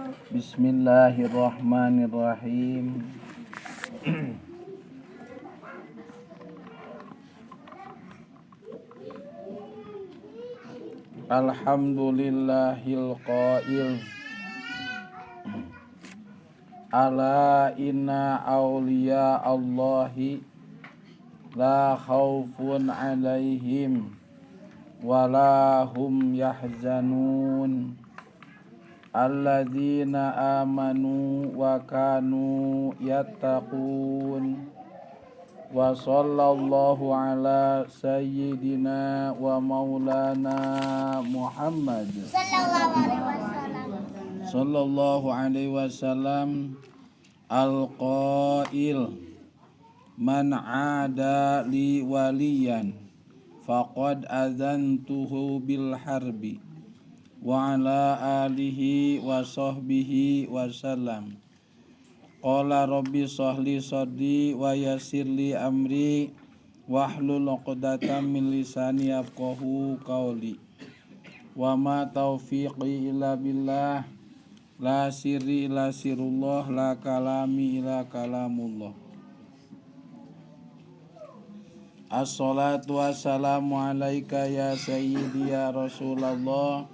Bismillahirrahmanirrahim. Alhamdulillahil qail. Ala inna awliya Allahi la khaufun alaihim wa la hum yahzanun. Alladzina amanu wa kanu yattaqun. Wa sallallahu ala sayyidina wa maulana Muhammad sallallahu alaihi wasallam. Al-qail man aada li waliyan faqad adzantuhu bil harbi wa ala alihi wa sahbihi wasallam. Qala rabbi sahli sadri wa yassir li amri wahlul 'uqdatam min lisani yafqahu qawli. Wa ma taufiqi illa billah, la sirri illa sirullah, la kalami illa kalamullah. Assalatu wassalamu alaika ya sayyidi ya Rasulullah.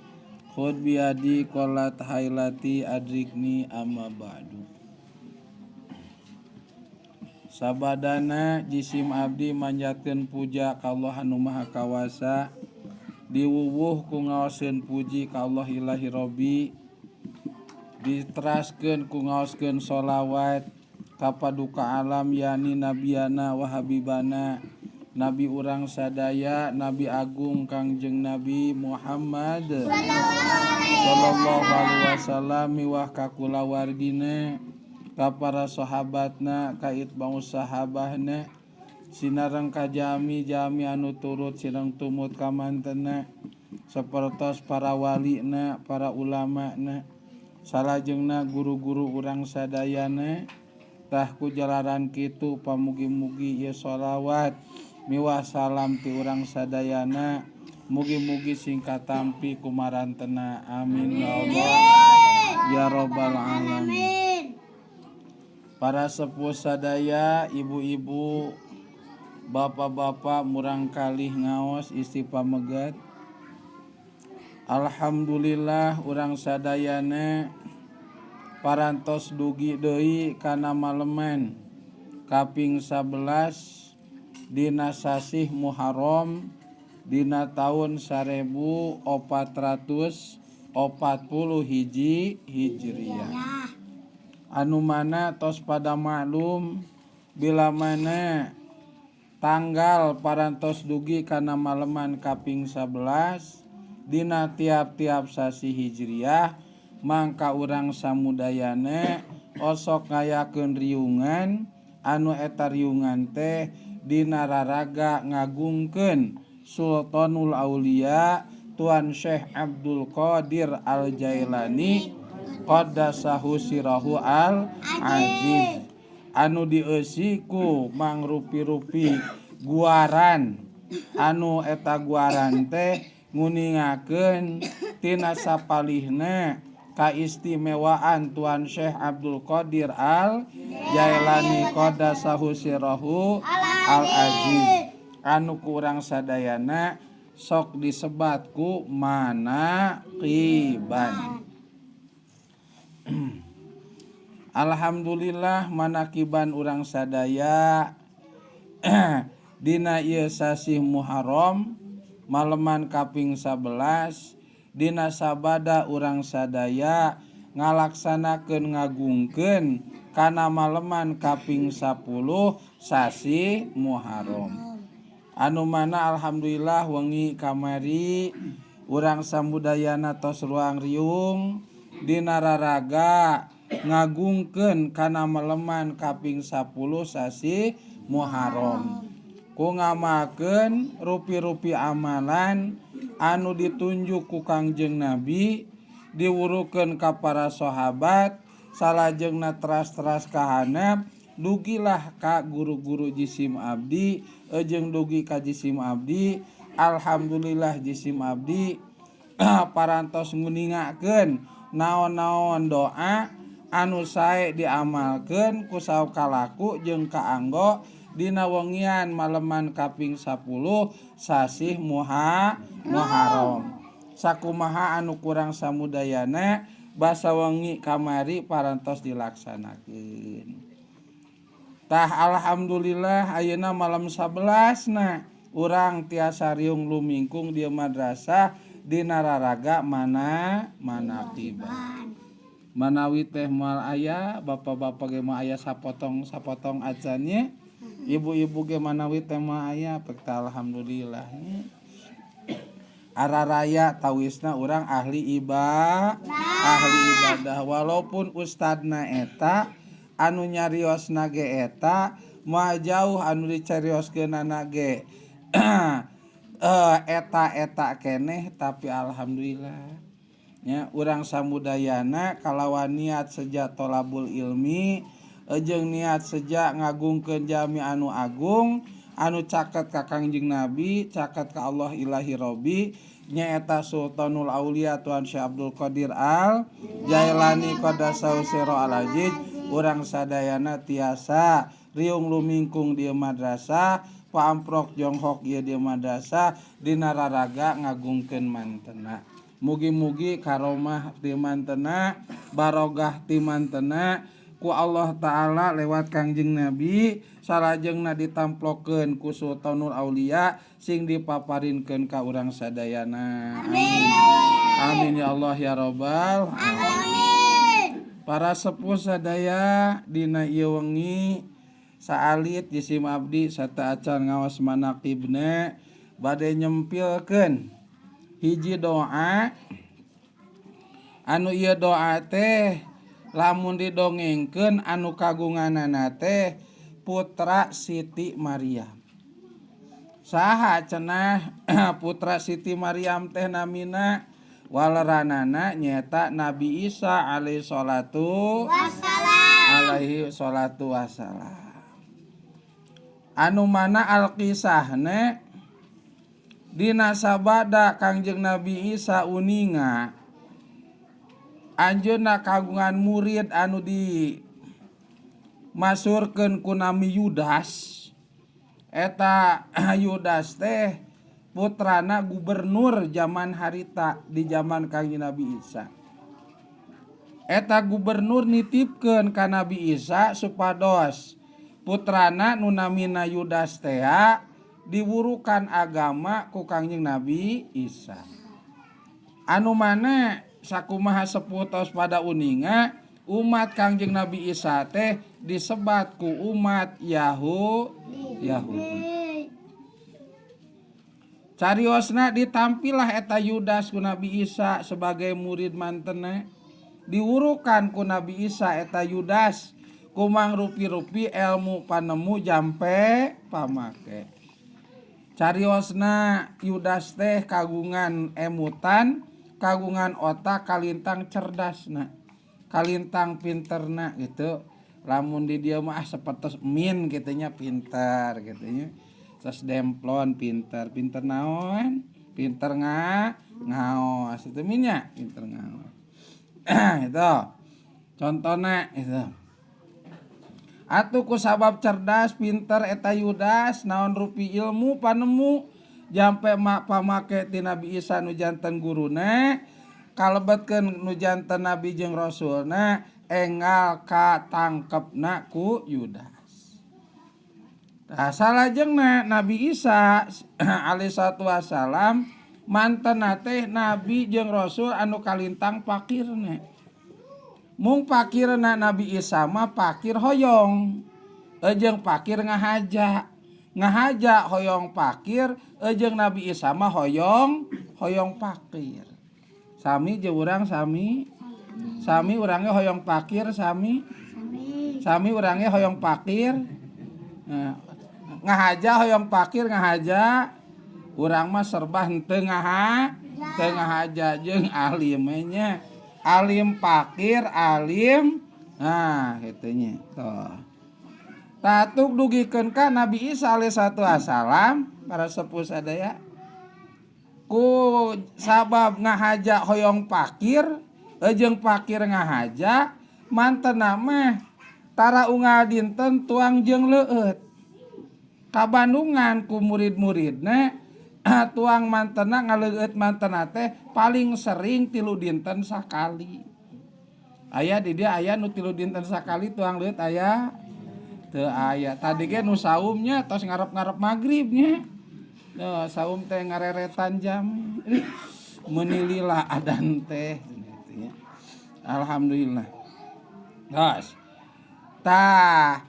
Khudh biyadi qalat hailati adrikni amma ba'du. Sabadana jisim abdi manjatkeun puja ka Allah anu Maha Kawasa, diwuwuh ku ngaoskeun puji ka Allah Ilahi Robbi, diteraskeun ku ngaoskeun sholawat ka paduka alam yani nabiyana wa habibana nabi urang sadaya, nabi agung Kangjeng Nabi Muhammad sallallahu alaihi wasallam miwah ka kulawargina, ka para sahabatna, ka itba'u sahabahna, sinareng ka jami-jami anu turut sinareng tumut ka mantena, sapertos para walina, para ulamana, salajengna guru-guru urang sadayana. Tah ku jalaran kitu pamugi-mugi ieu sholawat miwah salam ti urang sadayana mugi-mugi sing katampi kumarantena. Amin ya Allah ya rabbal alamin. Para sepuh sadaya, ibu-ibu, bapak-bapak, murang kalih ngaos isti pamegat. Alhamdulillah urang sadayana parantos dugi deui kana maleman kaping 11 dina sasih Muharram dina taun 1441 Hijriah. Anu mana tos pada maklum bila mana tanggal parantos dugi kana maleman kaping 11 dina tiap-tiap sasi Hijriah, mangka urang samudayana osok ngayakeun riungan anu eta riungan teh dina raraga ngagungkeun Sultanul Aulia Tuan Syekh Abdul Qadir Al Jailani qaddasahu sirahu al aziz, anu dieusi ku mangrupi-rupi guaran anu eta guaran teh nguningakeun tina sapalihna kaistimewaan Tuan Syekh Abdul Qadir Al Jailani qaddasahu sirahu al aziz, anu ku urang sadayana sok disebat ku manaqiban. Alhamdulillah manakiban urang sadaya dina ieu sasih Muharram maleman kaping 11 dina sabada urang sadaya ngalaksanakeun ngagungkeun kana maleman kaping 10 sasih Muharram. Anu mana alhamdulillah wengi kamari urang samudayana tos ruang riung dina raraga ngagungkeun kana maleman kaping 10 sasih Muharram. Ku ngamakeun rupi-rupi amalan anu ditunjuk ku Kangjeng Nabi, diwurukeun ka para sahabat, salajengna teras-teras kahanap dugilah ka guru-guru jisim abdi, jeung dugi ka jisim abdi. Alhamdulillah jisim abdi parantos nguningakeun Naon-naon doa anu sae diamalkeun ku saukalaku jeung kaanggo dina wengian maleman kaping 10 sasih Muharram. Sakumaha anu kurang samudayana basa wengi kamari parantos dilaksanakeun. Tah alhamdulillah ayeuna malam 11 na urang tiasa riung lumingkung di madrasah dina raraga mana manaqiban. Manawi teh moal aya bapak-bapak ge moal aya sapotong-sapotong acan nya. Ibu-ibu ge manawi teh moal aya pekta alhamdulillah nya. Araraya tawisna urang ahli ahli ibadah walaupun ustadna eta anu nyariosna ge eta moal jauh anu dicarioskeunana ge eta-eta keneh tapi alhamdulillah nya urang samudayana kalawan niat seja tolabul ilmi jeung niat seja ngagungkeun jami anu agung anu caket ka Kangjeng Nabi caket ka Allah Ilahi Robbi nyaeta Sultanul Aulia Tuan Syekh Abdul Qadir Al Jailani Qadasau Sirra Al Aziz urang sadayana tiasa riung lumingkung di madrasah paamprok jonghok ieu di madrasah dina raraga ngagungkeun mantena. Mugi-mugi karomah ti mantena barogah ti mantena ku Allah Ta'ala lewat Kangjeng Nabi salajengna ditamplokeun ku Sultanul Aulia sing dipaparinkeun ka urang sadayana. Amin. Amin ya Allah ya Rabbal alamin. Para sepuh sadaya dina ieu wengi saalit jisim abdi sata acan ngaos manaqibna bade nyempilkeun hiji doa anu ieu doa teh lamun didongengkeun anu kagunganana teh putra Siti Maryam. Saha cenah putra Siti Maryam teh namina waleranana nyaeta Nabi Isa alaihi salatu wassalam. Alaihi salatu wassalam. Anu mana alqisahna dina sabada Kangjeng Nabi Isa uninga anjeunna kagungan murid anu di masurkeun ku nami Yudas. Eta Yudas teh putrana gubernur zaman harita di zaman Kangjeng Nabi Isa. Eta gubernur nitipkeun ka Nabi Isa supados putrana nu namina Yudas teh diwurukan agama ku Kangjeng Nabi Isa. Anu mana sakumaha sepuh tos pada uninga umat Kangjeng Nabi Isa teh disebat ku umat Yahudi. Cariosna ditampilah eta Yudas ku Nabi Isa sebagai murid mantena. Diwurukan ku Nabi Isa eta Yudas kumang rupi-rupi ilmu panemu jampe pamake. Cariosna Yudas teh kagungan emutan, kagungan otak kalintang cerdasna, kalintang pinterna gitu. Lamun di dia mah sapertos min gitunya pinter gitunya. Terus demplon pinter, pinter naon? Pinter ngaos itu minnya, pinter ngaos. Itu contohna itu. Atuh ku sabab cerdas pinter eta Yudas naon rupi ilmu panemu jampe pamake ti Nabi Isa nu janten guruna kalebetkeun nu janten nabi jeung rasulna enggal katangkepna ku Yudas. Tah salajengna Nabi Isa alaihi salatu wassalam mantena teh nabi jeung rasul anu kalintang pakirna. Mung pakirna Nabi Isa mah pakir hoyong jeung pakir ngahaja. Ngahaja hoyong pakir jeung Nabi Isa mah hoyong pakir. Sami jeung urang sami. Sami urangnya hoyong pakir sami. Sami urangnya hoyong pakir. Nah, ngahaja hoyong pakir ngahaja. Urang mah serba henteu ngahaja jeung alim nya. Alim pakir alim. Nah, kitu nya. Tuh. Tatuk dugikeun ka Nabi Isa alaihi salatu wassalam para sepuh sadaya ku sabab ngahaja hoyong pakir Jeung pakir ngahaja mantena mah tara unggal dinten tuang jeung leueut. Ka Bandungan ku murid-muridna tuang mantena ngaleueut mantena teh paling sering 3 dinten sakali. Aya di dia aya nu 3 dinten sakali tuang leueut aya teu aya. Tadi ge nu saumnya tos ngarep-ngarep magribnya. Nah, saum teh ngareretan jam. Menilila adan teh gitu nya. Alhamdulillah. Tos. Tah,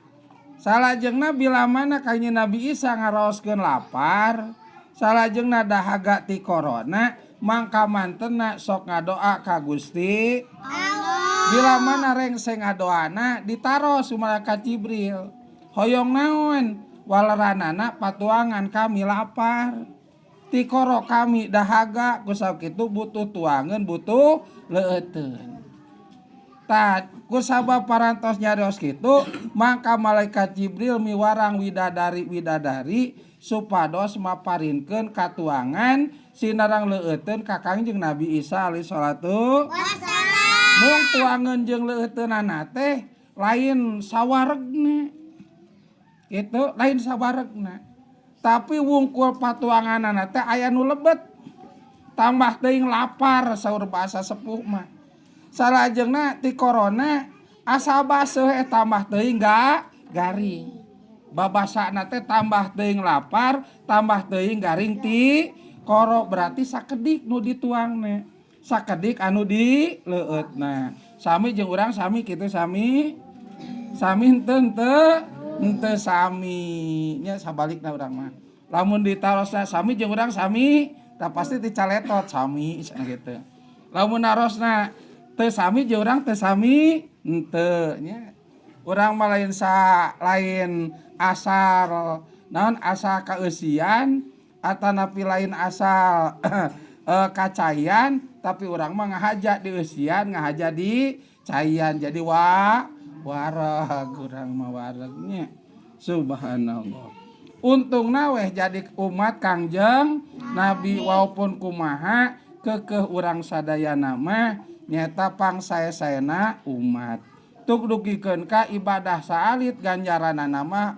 salajengna bila mana kanjeng Nabi Isa ngaraoskeun lapar, salajengna dahaga ti corona, mangka mantena sok ngadoa ka Gusti Allah. Bila mana rengse ngadoana ditaros malaikat Jibril. Hoyong naon? Waleranana patuangan kami lapar. Tikoro kami dahaga kusabab kitu butuh tuangan, butuh leueuteun. Tah, kusabab parantos nyarios kitu, maka malaikat Jibril miwarang widadari-widadari supados maparinkeun katuangan sinarang leueuteun ka Kangjeng Nabi Isa alaihi salatu wassalam. Mung tuangan jeung leueuteunana teh lain sawaregna. Itu lain sawaregna. Tapi wungkul patuanganana teh aya nu lebet. Tambah teuing lapar saur bahasa sepuh mah. Salajengna ti corona asa baseuh tambah teuing garing. Babasana teh tambah teuing lapar, tambah teuing garing ti koro, berarti sakedik nu dituangna. Sakedik anu dileueutna. Sami jeung urang sami kitu sami. Sami henteu henteu sami nya sabalikna urang mah. Lamun ditarosna sami jeung urang sami, tah pasti dicaletot sami cenah kitu. Lamun narosna teu sami jeung urang teu sami henteu nya. Urang mah lain lain asal naon asal kaeusian atanapi lain asal kacaian, tapi urang mah ngahaja di eusian, ngahaja di caian. Jadi wareg urang mah waregnya. Subhanallah. Untungna weh jadi umat Kangjeng Nabi walaupun kumaha kekeh urang sadayana mah nyata pangsae-saena umat. Tuk dugikeun ka ibadah saalit ganjaranana mah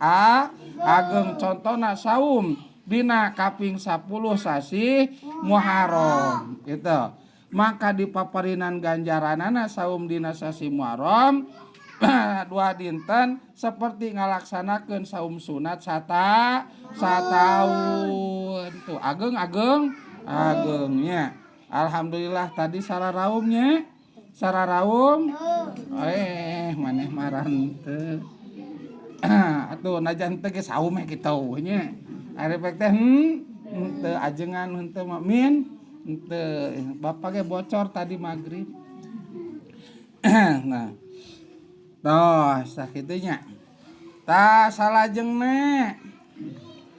ageng. Contona saum dina kaping 10 sasih Muharram gitu. Maka dipaparinan ganjaranana saum dina sasih Muharram 2 dinten seperti ngalaksanakeun saum sunat sataun. Tuh ageng-ageng agengnya. Alhamdulillah tadi sararaumnya. Sararaum. Maneh marante. Atuh najan teh ge saum meh kitu nya. Ari pek teh henteu ajengan henteu min henteu bapak ge bocor tadi magrib. Nah. Toh sakitu nya. Tah salajengna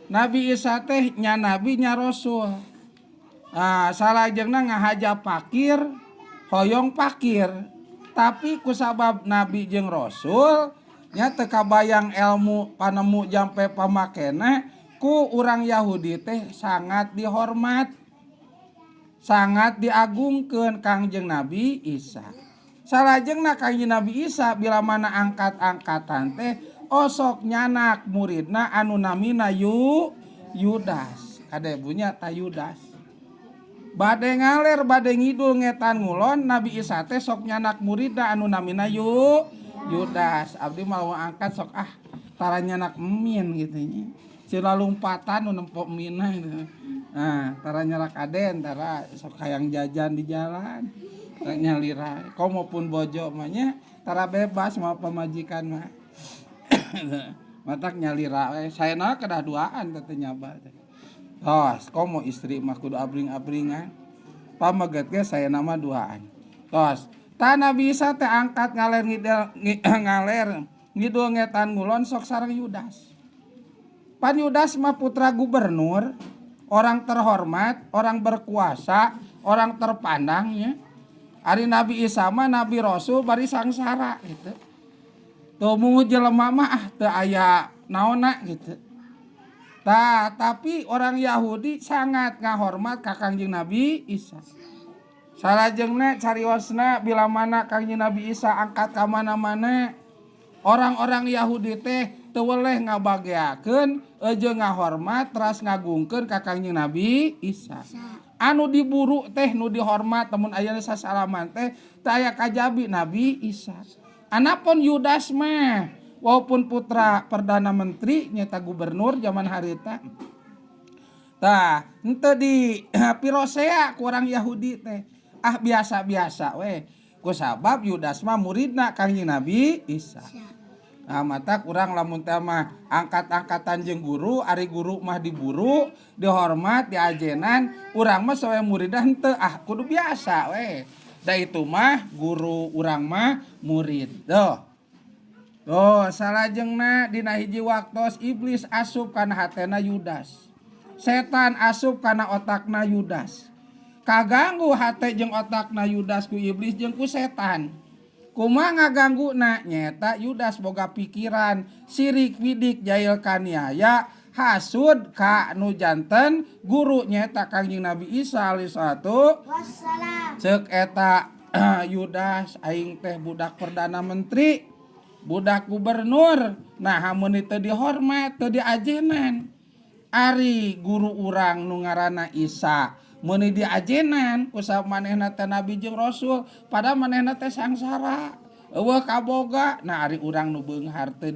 Nabi Isa teh nya nabi nya rasul. Ah salajengna ngahaja pakir hoyong pakir. Tapi kusabab nabi jeung rasul nya teu kabayang ilmu panemu jampe pamakena ku urang Yahudi teh sangat dihormat, sangat diagungkeun Kangjeng Nabi Isa. Salajengna Kangjeng Nabi Isa bila mana angkat-angkatan teh osok nyanak muridna anu namina Yudas. Kade bunya ta Yudas. Bade ngaler bade ngidul ngetan ngulon Nabi Isa teh sok nyanak muridna anu namina Yudas. Abdi mau angkat sok tara nyanak emin gitu nya. Sila lompatan nu nempo minah gitu. Nah, tara nyanak aden tara sok hayang jajan di jalan. Tara nyalira komo pun bojo mah nya tara bebas mau pamajikan mah. Matak nyalira we saena kedah duaan teh nyaba teh. Tos komo istri mah kudu abring-abringan. Pameget ge saena mah duaan. Tos tah Nabi Isa teh angkat ngaler ngidul ngaler ngidul ngetan ngulon sok sareng Yudas. Pan Yudas mah putra gubernur, orang terhormat, orang berkuasa, orang terpandang nya. Ari Nabi Isa mah nabi rasul bari sangsara gitu. Tuh mungut jelema mah teu aya naonna gitu. Tah, tapi orang Yahudi sangat ngahormat ka Kangjeng Nabi Isa. Salajengna cariosna bila mana Kangjeng Nabi Isa angkat ka mana-mana, orang-orang Yahudi teh teu weleh ngabageakeun jeung ngahormat teras ngagungkeun ka Kangjeng Nabi Isa. Anu diburu teh nu dihormat temun aya sasalaman teh teu aya kajabi Nabi Isa. Anapun Yudas mah walaupun putra perdana menteri nyata gubernur zaman harita, tah henteu di pirosea ku orang Yahudi teh. Ah, biasa-biasa we. Kusabab Yudas mah muridna Kangjeng Nabi Isa. Nah, mata kurang lamun teh mah angkat-angkatan jeung guru, ari guru mah diburu, dihormat, diajenan, urang mah sawe muridna henteu, ah kudu biasa we. Da itu mah guru, urang mah murid. Tuh. Tuh, salajengna dina hiji waktos iblis asup kana hatena Yudas. Setan asup kana otakna Yudas. Kaganggu hate jeung otakna Yudas ku iblis jeung ku setan. Kumaha ngagangguna? Nyeta Yudas boga pikiran sirik widik jail kaniaya hasud ka nu janten guru nyeta Kangjeng Nabi Isa alaihi salatu wassalam. Ceuk eta Yudas, aing teh budak perdana menteri, budak gubernur, nah mun teu dihormat, teu diajenan. Ari guru urang nu ngaranna Isa meuni diajenan kusabab manehna teh nabi jeung rasul, pada manehna teh sangsara eueuh kaboga. Nah, ari urang nu beunghar teu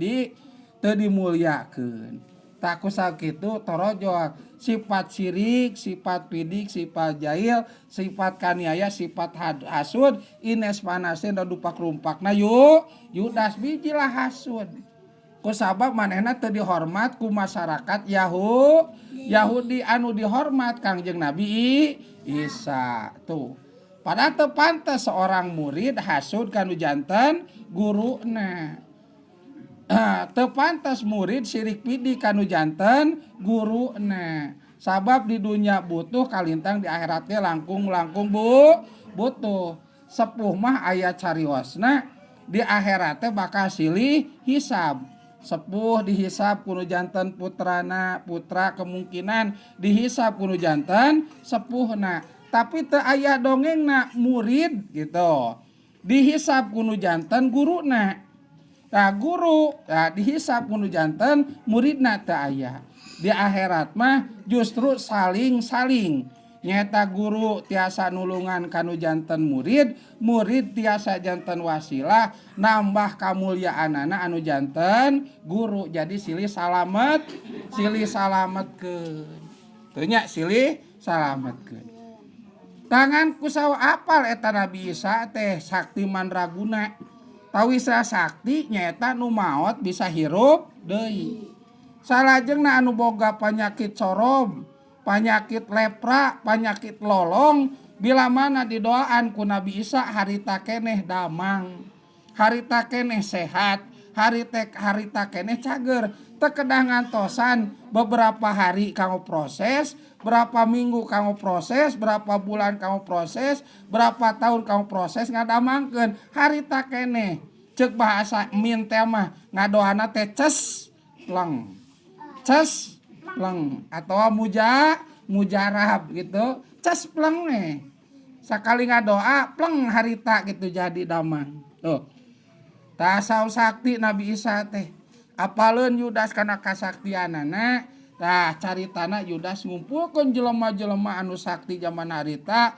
dimulyakeun. Tak kusakitu torojol sifat sirik, sifat pidik, sifat jahil, sifat kaniaya, sifat hasud, ines panasin dupak rumpakna yuk Yudas bijilah hasud. Kusabab manehna teu dihormat ku masyarakat Yahudi, anu dihormat Kangjeng Nabi Isa tuh. Padahal teu pantes seorang murid hasud kanu janten guruna. Teu pantes murid sirik pidik kanu janten guruna. Sabab di dunia butuh kalintang di akhiratnya langkung-langkung bu butuh. Sepuh mah aya cariosna di akhiratnya bakal silih hisab. Sepuh dihisab kuno janten putrana, putra kemungkinan dihisab kuno janten sepuhna. Tapi teu aya dongengna murid gitu dihisab kuno janten guruna. Nah, guru nah, dihisab kuno janten muridna teu aya. Di akhirat mah justru saling-saling, nyeta guru tiasa nulungan kanu janten murid, murid tiasa janten wasilah nambah kamuliaanana anu janten guru. Jadi silih salamet, silih salametkeun. Teu nya, silih salametkeun. Tangan kusawa apal eta Nabi Isa teh sakti mandraguna. Tawisa sakti nyaeta nu maot bisa hirup deui. Salajengna anu boga penyakit corob, penyakit lepra, penyakit lolong, bila mana didoaan ku Nabi Isa harita keneh damang, harita keneh sehat, harita keneh cager. Teu kedah ngantosan beberapa hari kanggo proses, berapa minggu kanggo proses, berapa bulan kanggo proses, berapa tahun kanggo proses ngadamangkeun harita keneh. Ceuk bahasa min teh mah ngadoana teh ces pleng. Ces pleng atau mujarab gitu. Ces pleng nih. Sakali ngadoa pleng harita gitu jadi damang. Tuh. Tasau sakti Nabi Isa teh. Apaleun Yudas kana kasaktianana. Tah, caritana Yudas ngumpulkeun jelema-jelema anu sakti zaman harita,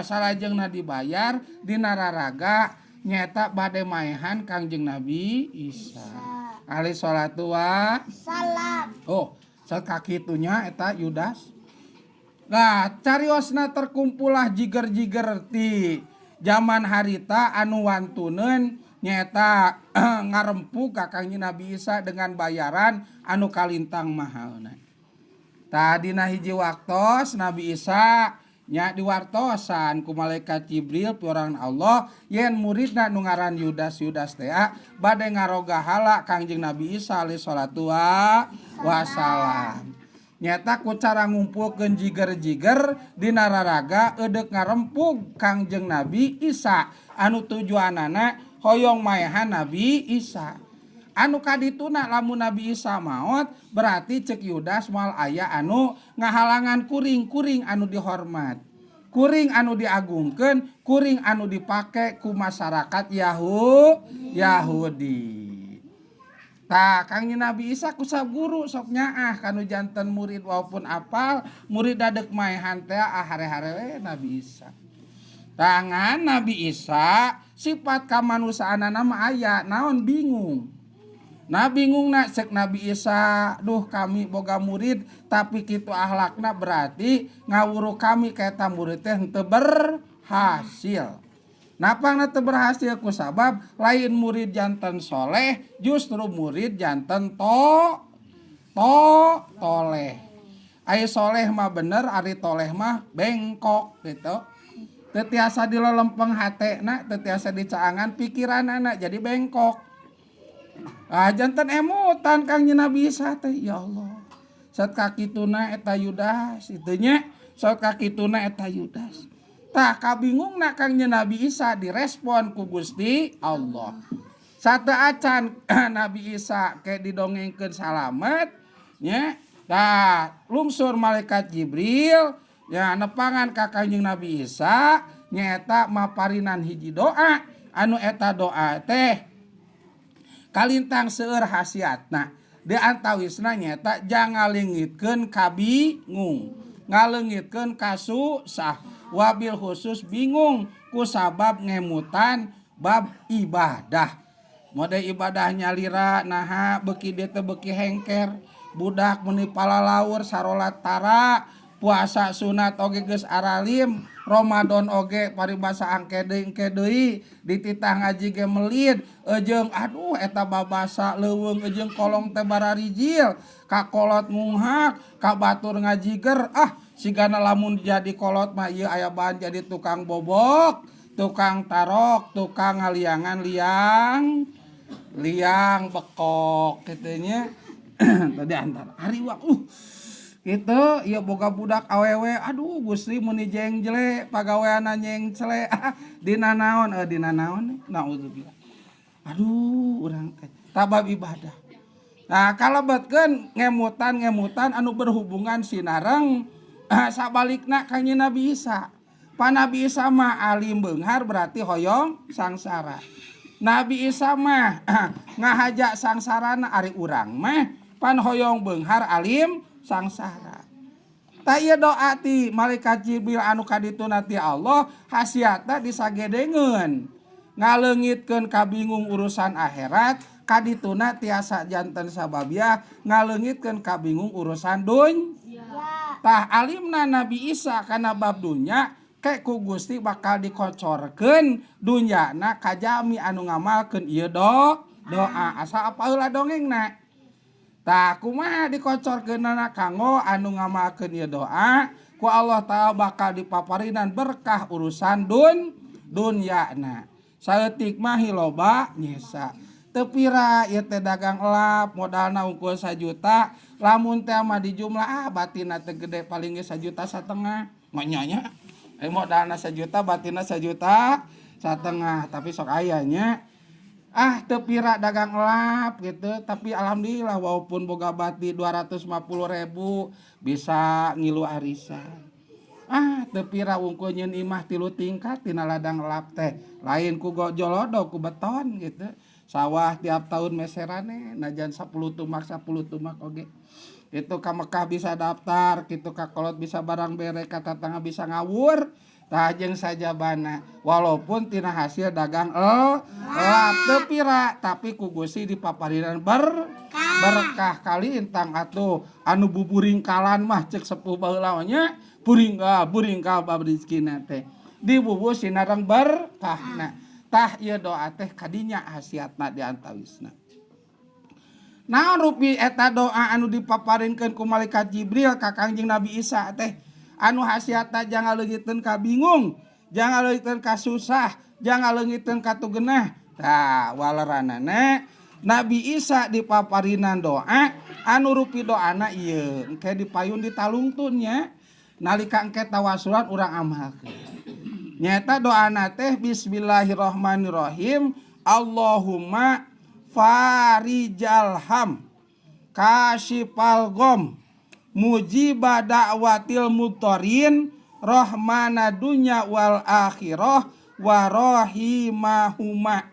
salajengna dibayar dina raraga nyeta bade maehan Kangjeng Nabi Isa alaihi salatu wa salam. Oh, sakakitunya eta Yudas. Nah, cariosna terkumpulah jiger-jiger ti zaman harita anu wantuneun nyeta ngarempug ka Kangjeng Nabi Isa dengan bayaran anu kalintang mahalna. Tadina hiji waktos Nabi Isa nya diwartosan ku malaikat Jibril piwurangan Allah yen muridna nu ngaran Yudas, Yudas teh bade ngarogahala Kangjeng Nabi Isa alaihi salatu wassalam. Nyata ku cara ngumpulkeun jiger-jiger dina raraga eudek ngarempug Kangjeng Nabi Isa anu tujuanana hoyong maehan Nabi Isa. Anu kadituna lamun Nabi Isa maot berarti cek Yudas moal aya anu ngahalangan kuring-kuring anu dihormat. Kuring anu diagungkeun, kuring anu dipake ku masyarakat Yahudi. Tah, Kangjeng Nabi Isa ku guru sok nyaah kanu janten murid, walaupun apal murid dadek maehan teh, ah, hare-hare we Nabi Isa. Tangan Nabi Isa sifat kamanusiaanana mah aya naon, bingung. Nah, bingung nak cek Nabi Isa, "Duh, kami boga murid tapi kitu ahlakna, berarti ngawuru kami kaeta murid teh henteu berhasil." Napangna teu berhasil? Ku sabab lain murid janten soleh, justru murid janten to to toleh. Ari soleh mah bener, ari toleh mah bengkok gitu. Teu tiasa dilelempeng hatena, teu tiasa dicaangan pikiranana, jadi bengkok. Ah, janten emutan Kangjeng Nabi Isa teh, ya Allah. Saat kakituna eta Yudas itu nya, saat kakituna eta Yudas. Tah, kabingungna Kangjeng Nabi Isa direspon ku Gusti Allah. Satu acan Nabi Isa ke didongengkeun salamet nya. Tah, lungsur malaikat Jibril ya nepangan ka Kangjeng Nabi Isa, nyaeta maparinan hiji doa anu eta doa teh kalintang seueur khasiatna. Di antawisna nyaeta jang ngaleungitkeun kabingung, ngaleungitkeun kasusah, wabil khusus bingung ku sabab ngemutan bab ibadah. Mode ibadah nyalira naha beuki dieu teh beuki hengker, budak meuni palalaur, sarolat tara, puasa sunat oge geus aralim, Ramadan oge paribasa angke deui engke deui, dititah ngaji ge melid, jeung aduh eta babasa leuweung jeung kolong teh bararijil, ka kolot ngunghak, ka batur ngajiger, ah, sigana lamun jadi kolot mah ieu aya bahan jadi tukang bobok, tukang tarok, tukang ngaliangan liang liang bekok kitu nya. Tadi antara ari gitu ya, boga budak awewe, aduh Gusti, meuni jenggle pagaweanna, nyengcle dina naon, dina naon, naudzubillah, aduh, urang teh tabab ibadah. Nah, kalebetkeun ngemutan-ngemutan anu berhubungan sinareng sabalikna Kangjeng Nabi Isa. Pa Nabi Isa mah alim beunghar, berarti hoyong sangsara. Nabi Isa mah ngahaja sangsarana, ari urang mah pan hoyong beunghar alim sangsara. Tah, ieu doa ti malaikat Jibril anu kadituna ti Allah khasiatna disagedengeun. Ngaleungitkeun kabingung urusan akhirat, kadituna tiasa janten sababiah ngaleungitkeun kabingung urusan dunya. Tah, alimna Nabi Isa kana bab dunya, ke ku Gusti bakal dikocorkeun dunyana ka jalmi anu ngamalkeun ieu doa. Asa apa heula dongengna? Tah, kumaha dikocorkeunana kanggo anu ngamalkeun ieu doa, ku Allah Ta'ala bakal dipaparinan berkah urusan dunyana. Saeutik mah loba nyesa. Teu pira ieu teh dagang elap, modalna unggul 1 juta, lamun teh mah dijumlah, ah, batina teh gede, paling ge 1,5 juta. Mah nya. Eh, modalna 1 juta, batina 1,5 juta, tapi sok aya nya. Ah, teu pira dagang elap gitu, tapi alhamdulillah walaupun boga bati 250 ribu bisa ngilu arisan. Ah, teu pira wungkul nyieun imah tilu tingkat tina ladang elap teh, lain ku jolodo, ku beton gitu. Sawah tiap tahun meserane najan 10 tumak 10 tumak oge itu, ka Mekah bisa daftar gitu, ka kolot bisa barang bere, ka tatangga bisa ngawur. Tah, jeung sajabana walaupun tina hasil dagang elap teu pira, tapi ku Gusti dipaparinan berkah kalintang atuh anu buburingkalan mah, cek sepuh baheula nya, buringkal buringkal bab rezekina teh dibubu sinareng berkahna. Tah, ieu doa teh kadinya khasiatna di antawisna. Naon rupi eta doa anu dipaparinkeun ku malaikat Jibril ka Kangjeng Nabi Isa teh anu khasiatna jang ngaleungiteun ka bingung, jang ngaleungiteun ka susah, jang ngaleungiteun ka tugenah? Tah, waleranana Nabi Isa dipaparinan doa anu rupi doana ieu engke dipayun ditalungtun nya, nalika engke tawasulan urang amalkeun. Nyaeta doana teh bismillahirrahmanirrahim, Allahumma farijal ham, kasyifal ghom, mujiba da'watil mudtorin, rahmana dunya wal akhirah wa rahimahuma.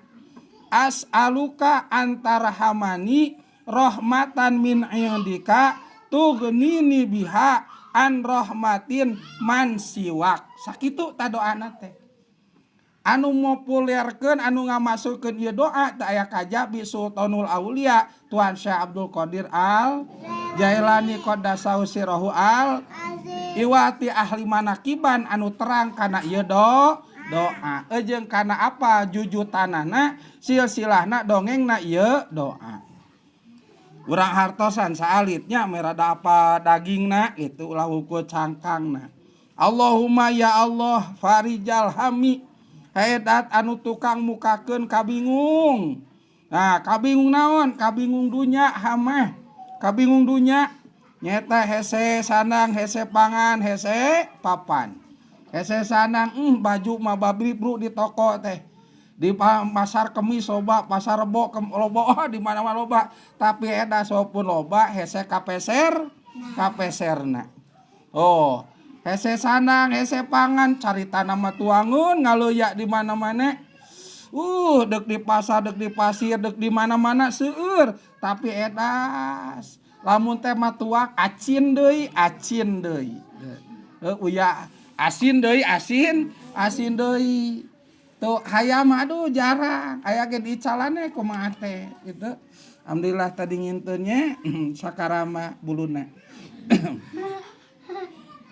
As'aluka antarhamani rahmatan min indika tughnini biha an rahmatin man siwak. Sakitu ta doana teh. Anu mopulerkeun anu ngamasukkeun ieu doa teh aya kajabi Sultanul Aulia Tuan Syekh Abdul Qadir Al Jailani qaddasahu sirrahu al Aziz. Iwati ahli manakiban anu terang kana ieu doa. Jeung kana apa jujutanana silsilahna dongengna ieu doa. Urang hartosan saalitnya merada apa dagingna gitu ulah ukur cangkangna. Allahumma ya Allah farijal hami hedat anu tukang mukakeun kabingung. Nah, kabingung naon? Kabingung dunya hamah. Kabingung dunya nyeta hese sanang, hese pangan, hese papan. Hese sanang baju mah babri bru di toko teh. Di pasar Kemis loba, pasar Rebo loba, oh, di mana-mana loba. Tapi eta saupun loba hese kapeser, kapeserna. Oh, hese sanang, hese pangan, carita nama tuangun ngaloyak di mana-mana. Dek di pasar, dek di pasir, dek di mana-mana seueur, tapi edas. Lamun teh mah tuak acin deui, acin deui. Uya asin deui, asin, asin deui. Tuh hayam aduh jarang, aya ge dicalane kumaha teh gitu. Alhamdulillah tadi ngintunnya sakarama buluna.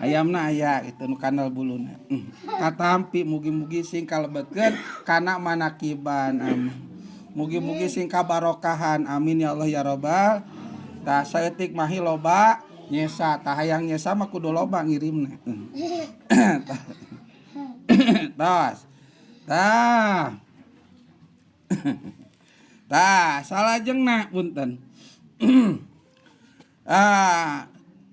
Ayamna aya gitu nu kandel buluna. Katampi mugi-mugi sing kalebetkeun kana manakiban amin. Mugi-mugi sing kabarokahan amin ya Allah ya robbal. Tah saeutik mahi loba nyesa, tah hayang nyesa mah kudu loba ngirimna. Tos. Tah. Tah salajengna punten.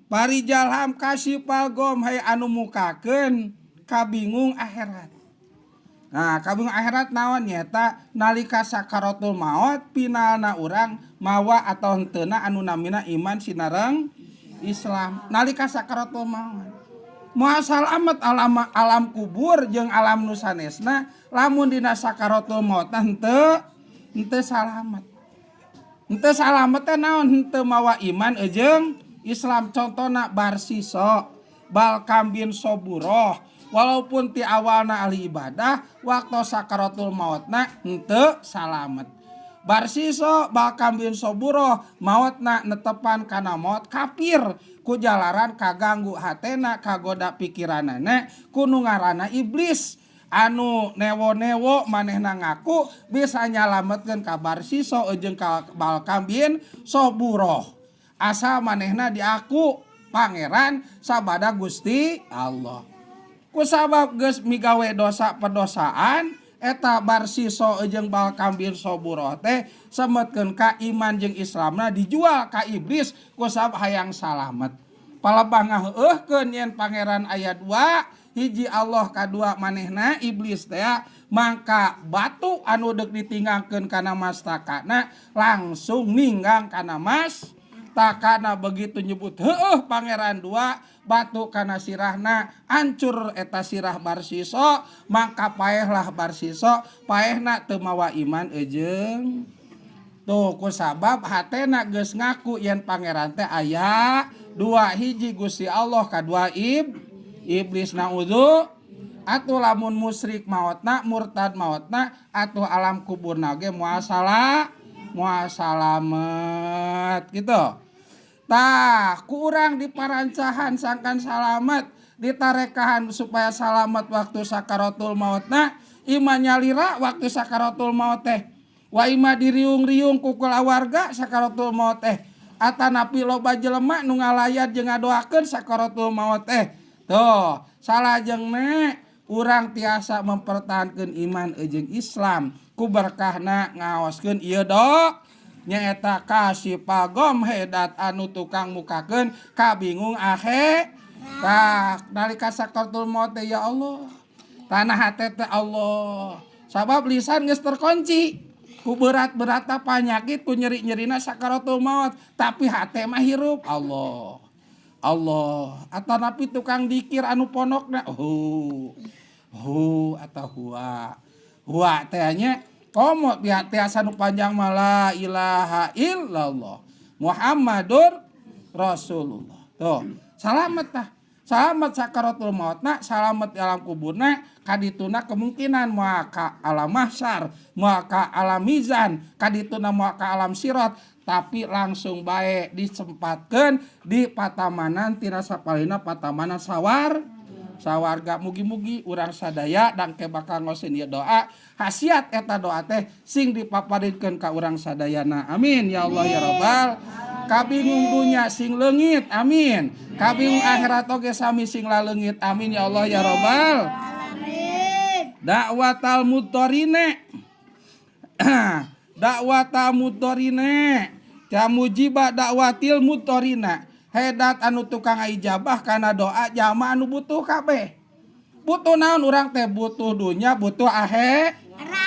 Parijalham kasifal gom hay anu mukakeun kabingung akhirat. Nah, kabingung akhirat naon nyata nalika sakaratul maut finalna urang mawa atau henteuna anu namina iman sinareng Islam. Nalika sakaratul maut. Moal salamet alam kubur jeung alam nu sanesna lamun dina sakaratul maut henteu salamet. Henteu salamet teh naon henteu mawa iman jeung Islam. Contona Barsiso Balkam bin Soburoh walaupun ti awalna ahli ibadah waktu sakaratul mautna henteu salamet. Barsiso Balkam bin Soburoh mautna netepan kana maut kafir ku jalaran kaganggu hatena kagoda pikiranana ku nu ngaranna iblis anu newo-newo manehna ngaku bisa nyalametkeun ka Barsiso jeung ka Balkam bin Soburoh asal manehna diaku pangeran sabada Gusti Allah. Kusabab geus migawe dosa pedosaan eta Barsiso jeung Balkam bin Soburoh teh semetkeun ka iman jeung Islamna dijual ka iblis kusabab hayang salamet. Palebah ngaheueuhkeun yen pangeran aya dua, hiji Allah kadua manehna iblis teh, mangka batu anu deuk ditinggangkeun kana mastakana langsung ninggang kana mastakana. Begitu nyebut heueuh pangeran dua, batu kana sirahna hancur eta sirah Barsiso, mangka paehlah Barsiso, paehna teu mawa iman eujeung. Tuh kusabab hatena geus ngaku yen pangeran teh aya dua, hiji Gusti Allah kadua iblis naudzu. Atuh lamun musyrik maotna murtad maotna atuh alam kuburna ge moal salah moal salamet gitu. Tah ku urang diparancahan sangkan salamet ditarekahan supaya salamet waktu sakaratul mautna iman nyalira waktu sakaratul maut teh wa ima diriung-riung ku kulawarga sakaratul maut teh atanapi loba jelema nu ngalayat jeung ngadoakeun sakaratul maut teh. Tuh salajengna urang tiasa mempertahankeun iman jeung Islam ku berkahna ngaoskeun ieu do nyaeta kasipagom hedat anu tukang mukakeun kabingung ahe. Tah nalika sakaratul maut teh ya Allah tanah hate teh Allah sabab lisan geus terkunci ku berat-beratna panyakit ku nyeri-nyerina sakaratul maut tapi hate mah hirup Allah Allah. Atanapi tukang dikir anu pondokna hu hu atau huwa. Huwa teh nya komo tiasa nu panjang mah la ilaha illallah Muhammadur Rasulullah. Tuh, salamet tah. Salamet sakaratul mautna, salamet alam kuburna, kadituna kemungkinan moal ka alam mahsyar, moal ka alam mizan, kadituna moal ka alam sirat, tapi langsung bae disempatkeun di patamanan tina sapalina patamanan sawar sawarga. Mugi-mugi urang sadaya dangke bakal ngosin ieu doa, khasiat eta doa teh sing dipaparinkeun ka urang sadayana. Amin ya Allah ya Rabbal. Kabingung dunya sing leungit, amin. Kabingung akhirat oge sami sing laleungit, amin ya Allah ya Rabbal. Alamin. Dakwatal mudorine. Dakwata mudorine. Camujiba dakwatil mudorina. Hedat anu tukang ijabah kana doa jama anu butuh kabeh. Butuh naon urang teh? Butuh dunya, butuh ahe.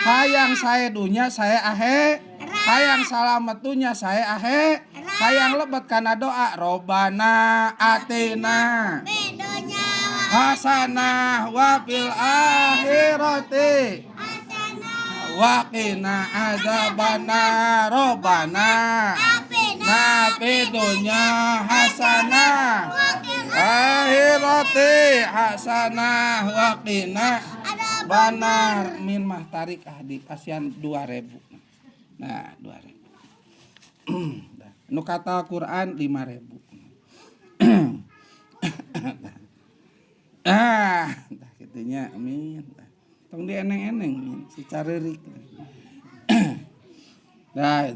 Hayang sae dunya, sae ahe. Hayang salamet dunya, sae ahe. Hayang lebet kana doa Robbana atina Bedonya hasanah wa fil akhirati hasanah wa qina adzabannar. Robbana atina fid dunya hasanah akhirati hasanah wa qina banar. Min mah tarik ah di pasian 2000. Nah, 2000. Nu kata Quran 5000. Ah, tah kitunya amin. Tong dieneng-eneng min si careurik. Nah,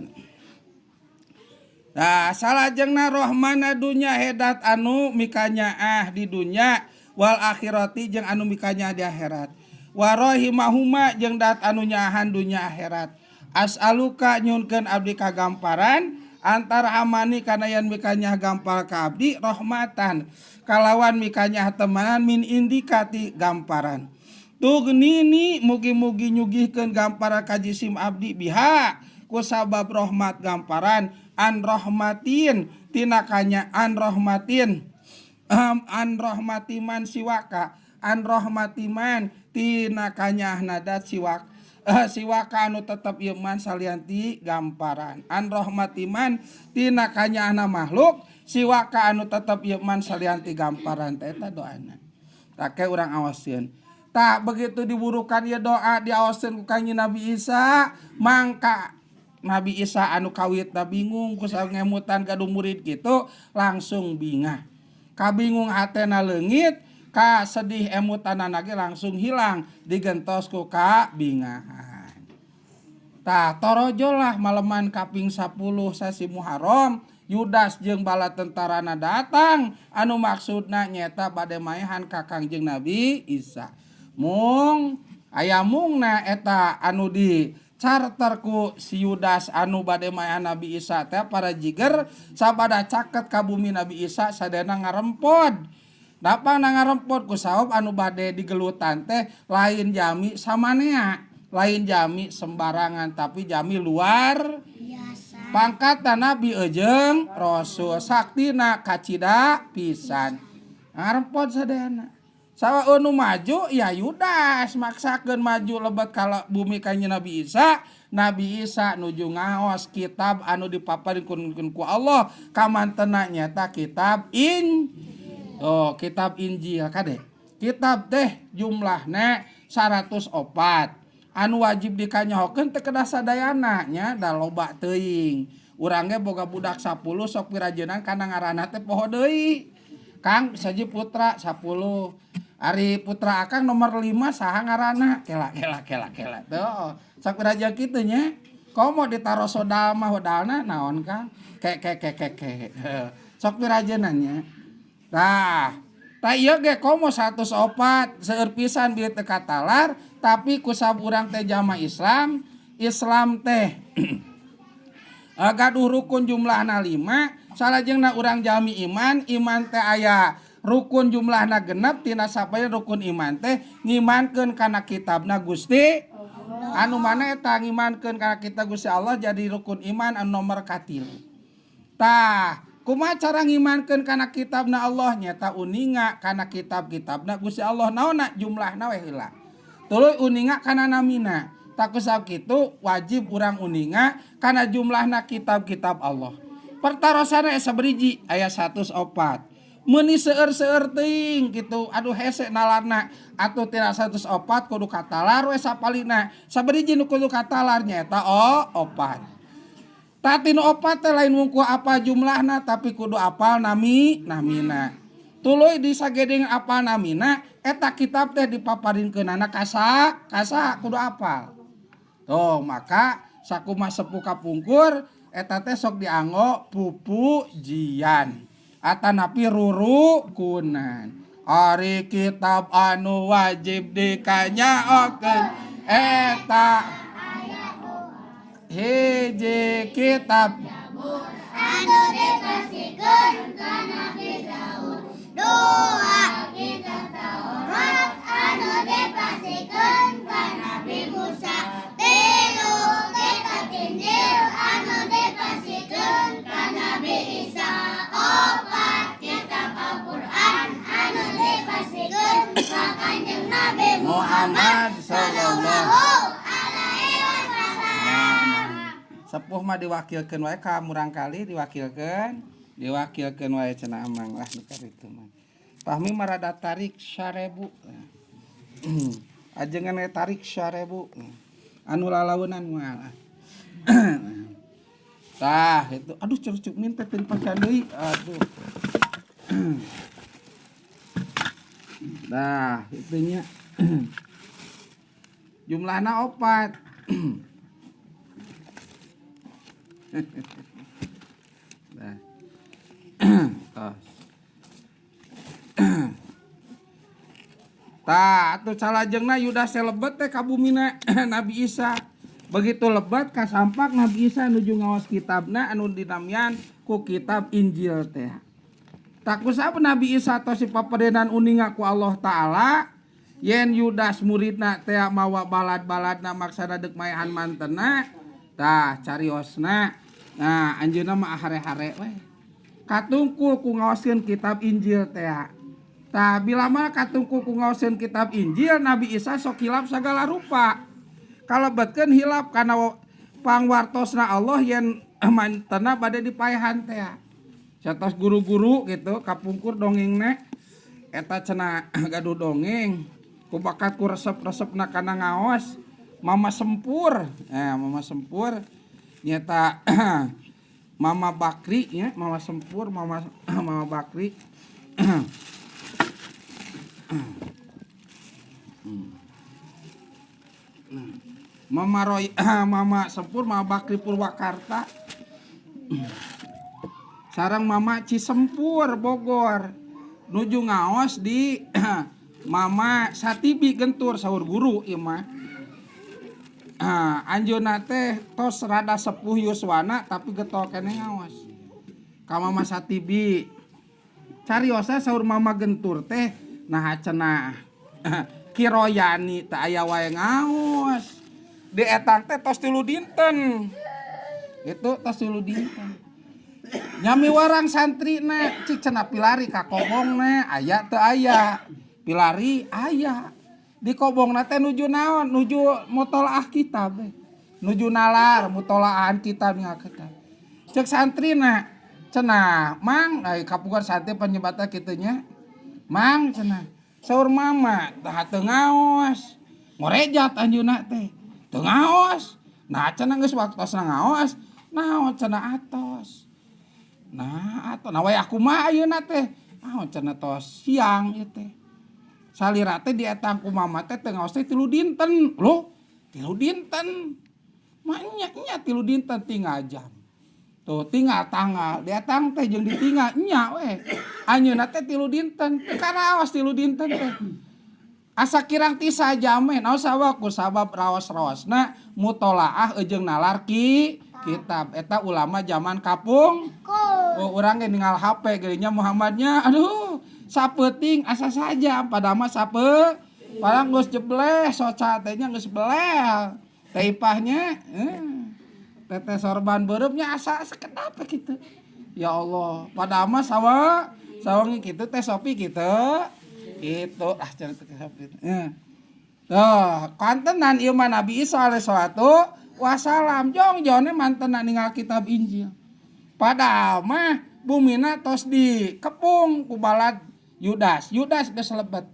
nah salajengna rohmana dunya hedat anu mikanyaah di dunya wal akhirati jeung anu mikanyaah di akhirat. Wa rahimahuma jeung dat anu nyaahan dunya akhirat. As'aluka nyunkeun abdi kagamparan antara amani kana yen mikanyah gampal ka abdi rahmatan kalawan mikanyah temanan min indikati gamparan. Tugnini mugi-mugi nyugihkeun gamparan ka jisim abdi biha kusabab rahmat gamparan an rahmatin tina kanya an rahmatin an rahmatiman siwaka an rahmatiman tina kanyahna dat siwak siwaka anu tetep ieu man salianti gamparan an rahmatiman tina kanyahna makhluk siwaka anu tetep ieu man salianti gamparan. Teh eta doana take urang awaskeun. Tak begitu diburukan ieu doa diawaskeun ku Kangjeng Nabi Isa, mangka Nabi Isa anu kawitna bingung ku ngemutan gaduh murid kitu langsung bingah. Kabingung hatena leungit, ka sedih emutanana ge langsung hilang digentos ku kabingahan. Tah torojolah maleman kaping 10 sasi Muharram, Yudas jeung bala tentarana datang anu maksudna nyeta bade maehan ka Kangjeng Nabi Isa. Mung aya mungna eta anu di charter ku si Yudas anu bade maehan Nabi Isa teh para jiger sabada caket ka bumi Nabi Isa sadayana ngarempod. Dapang na ngarempod ku saob anu bade digelutan teh lain jami samanea, lain jami sembarangan tapi jami luar biasa. Pangkatan Nabi eujeung Rasul saktina kacida pisan. Ngarempod sadayana. Sawa anu maju ya Yudas maksakeun maju lebet ka bumi Kangjeng Nabi Isa. Nabi Isa nuju ngaos kitab anu dipaparikeun ku Allah kamantena nyata kitab in oh kitab Injil kade. Kitab teh jumlahna 104. Anu wajib dikanyahokeun teh kedah sadayana nya da loba teuing. Urang ge boga budak 10 sok pirajeunan kana ngaranna teh poho deui. Kang saji putra 10. Ari putra akang nomor 5 saha ngaranna? Kela kela kela kela. Tuh, sok pirajeun kitu nya. Komo ditaro sodal mah hodalna naon Kang? Ke ke ke ke ke. Sok pirajeunan nya. Tah, tah ieu ge komo 104 seueur pisan bieu teu katalar, tapi kusab urang teh jama Islam, Islam teh gaduh rukun jumlahna 5, salajengna urang jami iman, iman teh aya rukun jumlahna genep tina sapaya rukun iman teh ngimankeun kana kitabna Gusti anu mana eta ngimankeun kana kitab Gusti Allah jadi rukun iman anu nomor katilu. Tah, Kumaha cara ngimankeun kana kitabna Allah nyata uninga kana kitab-kitabna Gusti Allah naonna jumlahna we heula. Tuluy uninga kana namina. Tak kusab kitu wajib urang uninga kana jumlahna kitab-kitab Allah. Pertarosana aya sabariji aya 104. Meuni seueur-seueur teuing kitu aduh hese nalarna atuh tina 104 kudu katalar we sapalina. Sabariji nu kudu katalar nyaeta opat. Tati nu opat teh lain wungkul apa jumlahna tapi kudu apal nami namina. Tuluy disagedeng apal namina eta kitab teh dipaparinkeunana kasa kasa kudu apal. Tuh maka sakumaha sepuh kapungkur eta teh sok dianggo pupujian atanapi rurukunan. Ari kitab anu wajib dikanyaokeun eta hiji kitab anu dipasikeun ka Nabi Daud, dua kitab Taurat anu dipasikeun ka Nabi Musa, tilu kitab Injil anu dipasikeun ka Nabi Isa, opat kitab Al-Qur'an anu dipasikeun ka Kanjeng Nabi Muhammad sallallahu alaihi wasallam. Sepuh mah diwakilkeun wae ka murangkali diwakilkeun wae cenah amang lah nu kitu mah. Fahmi mah rada tarik 1000. Ajengan we tarik 1000. Anu lalaunan moal. Tah itu aduh curcuk min teh teu dipacan deui. Aduh. Nah, itunya jumlahna 4. Nah. Tos. Tah, atuh salajengna Yudas teh lebet teh ka bumina Nabi Isa. Begitu lebet kasampak Nabi Isa nuju ngaos kitabna anu dinamian ku kitab Injil teh. Tak kusab Nabi Isa tos dipapadenan uninga ku Allah Ta'ala yen Yudas muridna teh mawa balad-baladna maksana deuk maehan mantena. Tah cariosna. Nah, anjeunna mah hare-hare we. Katungkul ku ngaoskeun kitab Injil teh. Tah bila mah katungkul ku ngaoskeun kitab Injil Nabi Isa sok hilap sagala rupa. Kalebetkeun hilap kana pangwartosna Allah yen mantena bade dipaehan teh. Satos guru-guru gitu kapungkur dongengna eta cenah gaduh dongeng ku bakat ku resep-resepna kana ngaos Mama Sempur. Mama Sempur nyata Mama Bakri nya, Mama Sempur, Mama Mama Bakri. Mama Roy, Mama Sempur, Mama Bakri Purwakarta. Sareng Mama Cisempur Bogor. Nuju ngaos di Mama Satibi Gentur saur guru ieu mah. Anjeunna teh tos rada sepuh yuswana tapi getol keneh ngaos. Ka Mama Satibi. Cariosa saur Mama Gentur teh nah cenah Kiroyani teh aya wae ngaos. Di etang teh tos 3 dinten. Gitu tos 3 dinten. Nyami warang santrina cik cenah pilari ka kobongna aya teu aya. Pilari aya. Di kobongna teh nuju naon? Nuju mutolaah kitab. Nuju nalar mutolaahan kitab nya kitab. Cek santrina cenah mang ai kapugar santri penyebatan kitu nya. Mang cenah saur mama tah teu ngaos. Ngorejat anjeunna teh. Teu ngaos. Nah cenah geus waktosna ngaos. Naon cenah atos. Nah atuh nah we aku mah ayeuna teh. Naon cenah tos siang ieu teh. Salira teh dietang ku mama teh teu ngaos teh 3 dinten. Loh, 3 dinten. Mah nya nya 3 dinten tinggal jam. Tuh tinggal tanggal, dietang teh jeung ditinggal nya we. Anjeunna teh 3 dinten, teu karaos 3 dinten teh. Asa kirang ti sajam we, naon sabab ku sabab raos-raosna mutolaah jeung nalar kitab. Eta ulama zaman kapung. Oh, urang ge ninggal HP geunya Muhammadnya. Aduh, sapeuting asa saja pada mah sape padahal geus jebleh soca teh nya geus belel. Teh ipahnya teteh sorban beureumnya asa sekedap kitu. Ya Allah, padahal mah sawa sawangi kitu teh Sopi kitu. Itu ah cenah teh Sopi. Tuh, kantenan ieu mah Nabi Isa alaihi salatu wassalam jong-jone mantenan ninggal kitab Injil. Padahal mah bumina tos dikepung ku balad Yudas. Yudas geus lebet.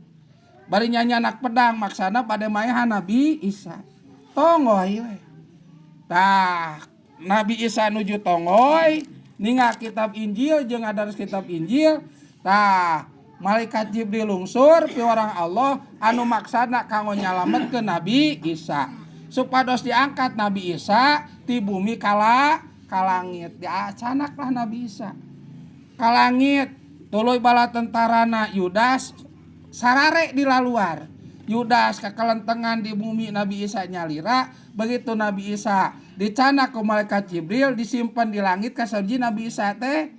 Bari nyanyanak pedang maksana pada maehan Nabi Isa. Tonggoy we. Tah, Nabi Isa nuju tonggoy ningal kitab Injil jeung ngadarus kitab Injil. Tah, malaikat Jibril lungsur piwarang Allah anu maksana kanggo nyalametkeun Nabi Isa. Supados diangkat Nabi Isa ti bumi kala ka langit. Diacanaklah Nabi Isa ka langit. Tuluy bala tentarana Yudas sarare di laluar. Yudas kekelentengan di bumi Nabi Isa nyalira. Begitu Nabi Isa dicanak ku malaikat Jibril disimpan di langit kasabji Nabi Isa teh.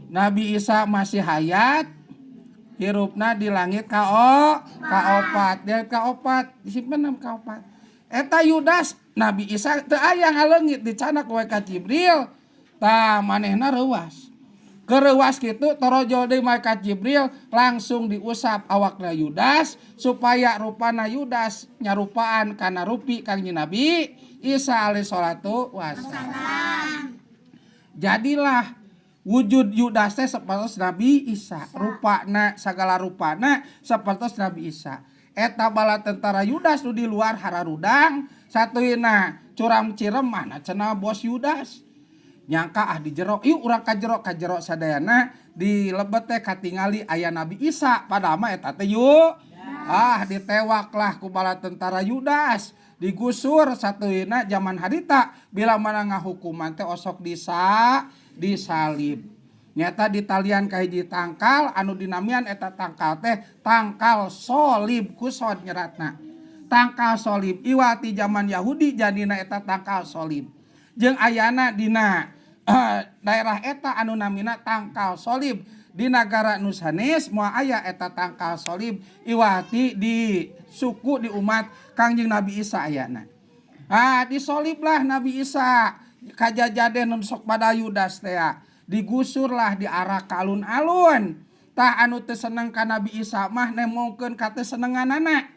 Nabi Isa masih hayat hirupna di langit kaopat. Di kaopat disimpan ka kaopat. Eta Yudas Nabi Isa teu aya ngaleungit dicanak ku malaikat Jibril. Tah manehna reuas. Kereuas kitu torojol deui malaikat Jibril langsung diusap awakna Yudas supaya rupana Yudas nyarupaan kana rupi Kangjeng Nabi Isa alaihi salatu wassalam. Jadilah wujud Yudas teh sapertos Nabi Isa, rupana sagala rupana sapertos Nabi Isa. Eta bala tentara Yudas nu di luar hararudang satuyna curam cirem mana cenah bos Yudas. Nyangka ah di jero, yuk urang ka jero, ka jero sadayana di lebet teh katingali aya Nabi Isa padahal mah eta teh yuk. Ah ditewaklah ku bala tentara Yudas, digusur satuyna zaman harita bila mana ngahukuman teh osok disalib. Nyata ditalian ka hiji tangkal anu dinamian eta tangkal teh tangkal solib kusod nyeratna. Tangkal solib iwati zaman Yahudi jadina eta tangkal solib. Jeung ayana dina daerah eta anu namina tangkal solib di nagara Nusanes moal aya eta tangkal solib iwati di suku di umat Kangjeng Nabi Isa ayana. Ah disoliblah Nabi Isa kajajaden nu sok pada Yudas teh digusurlah di arah ka alun-alun. Tah anu teu seneng ka Nabi Isa mah nemongkeun ka teu senenganana.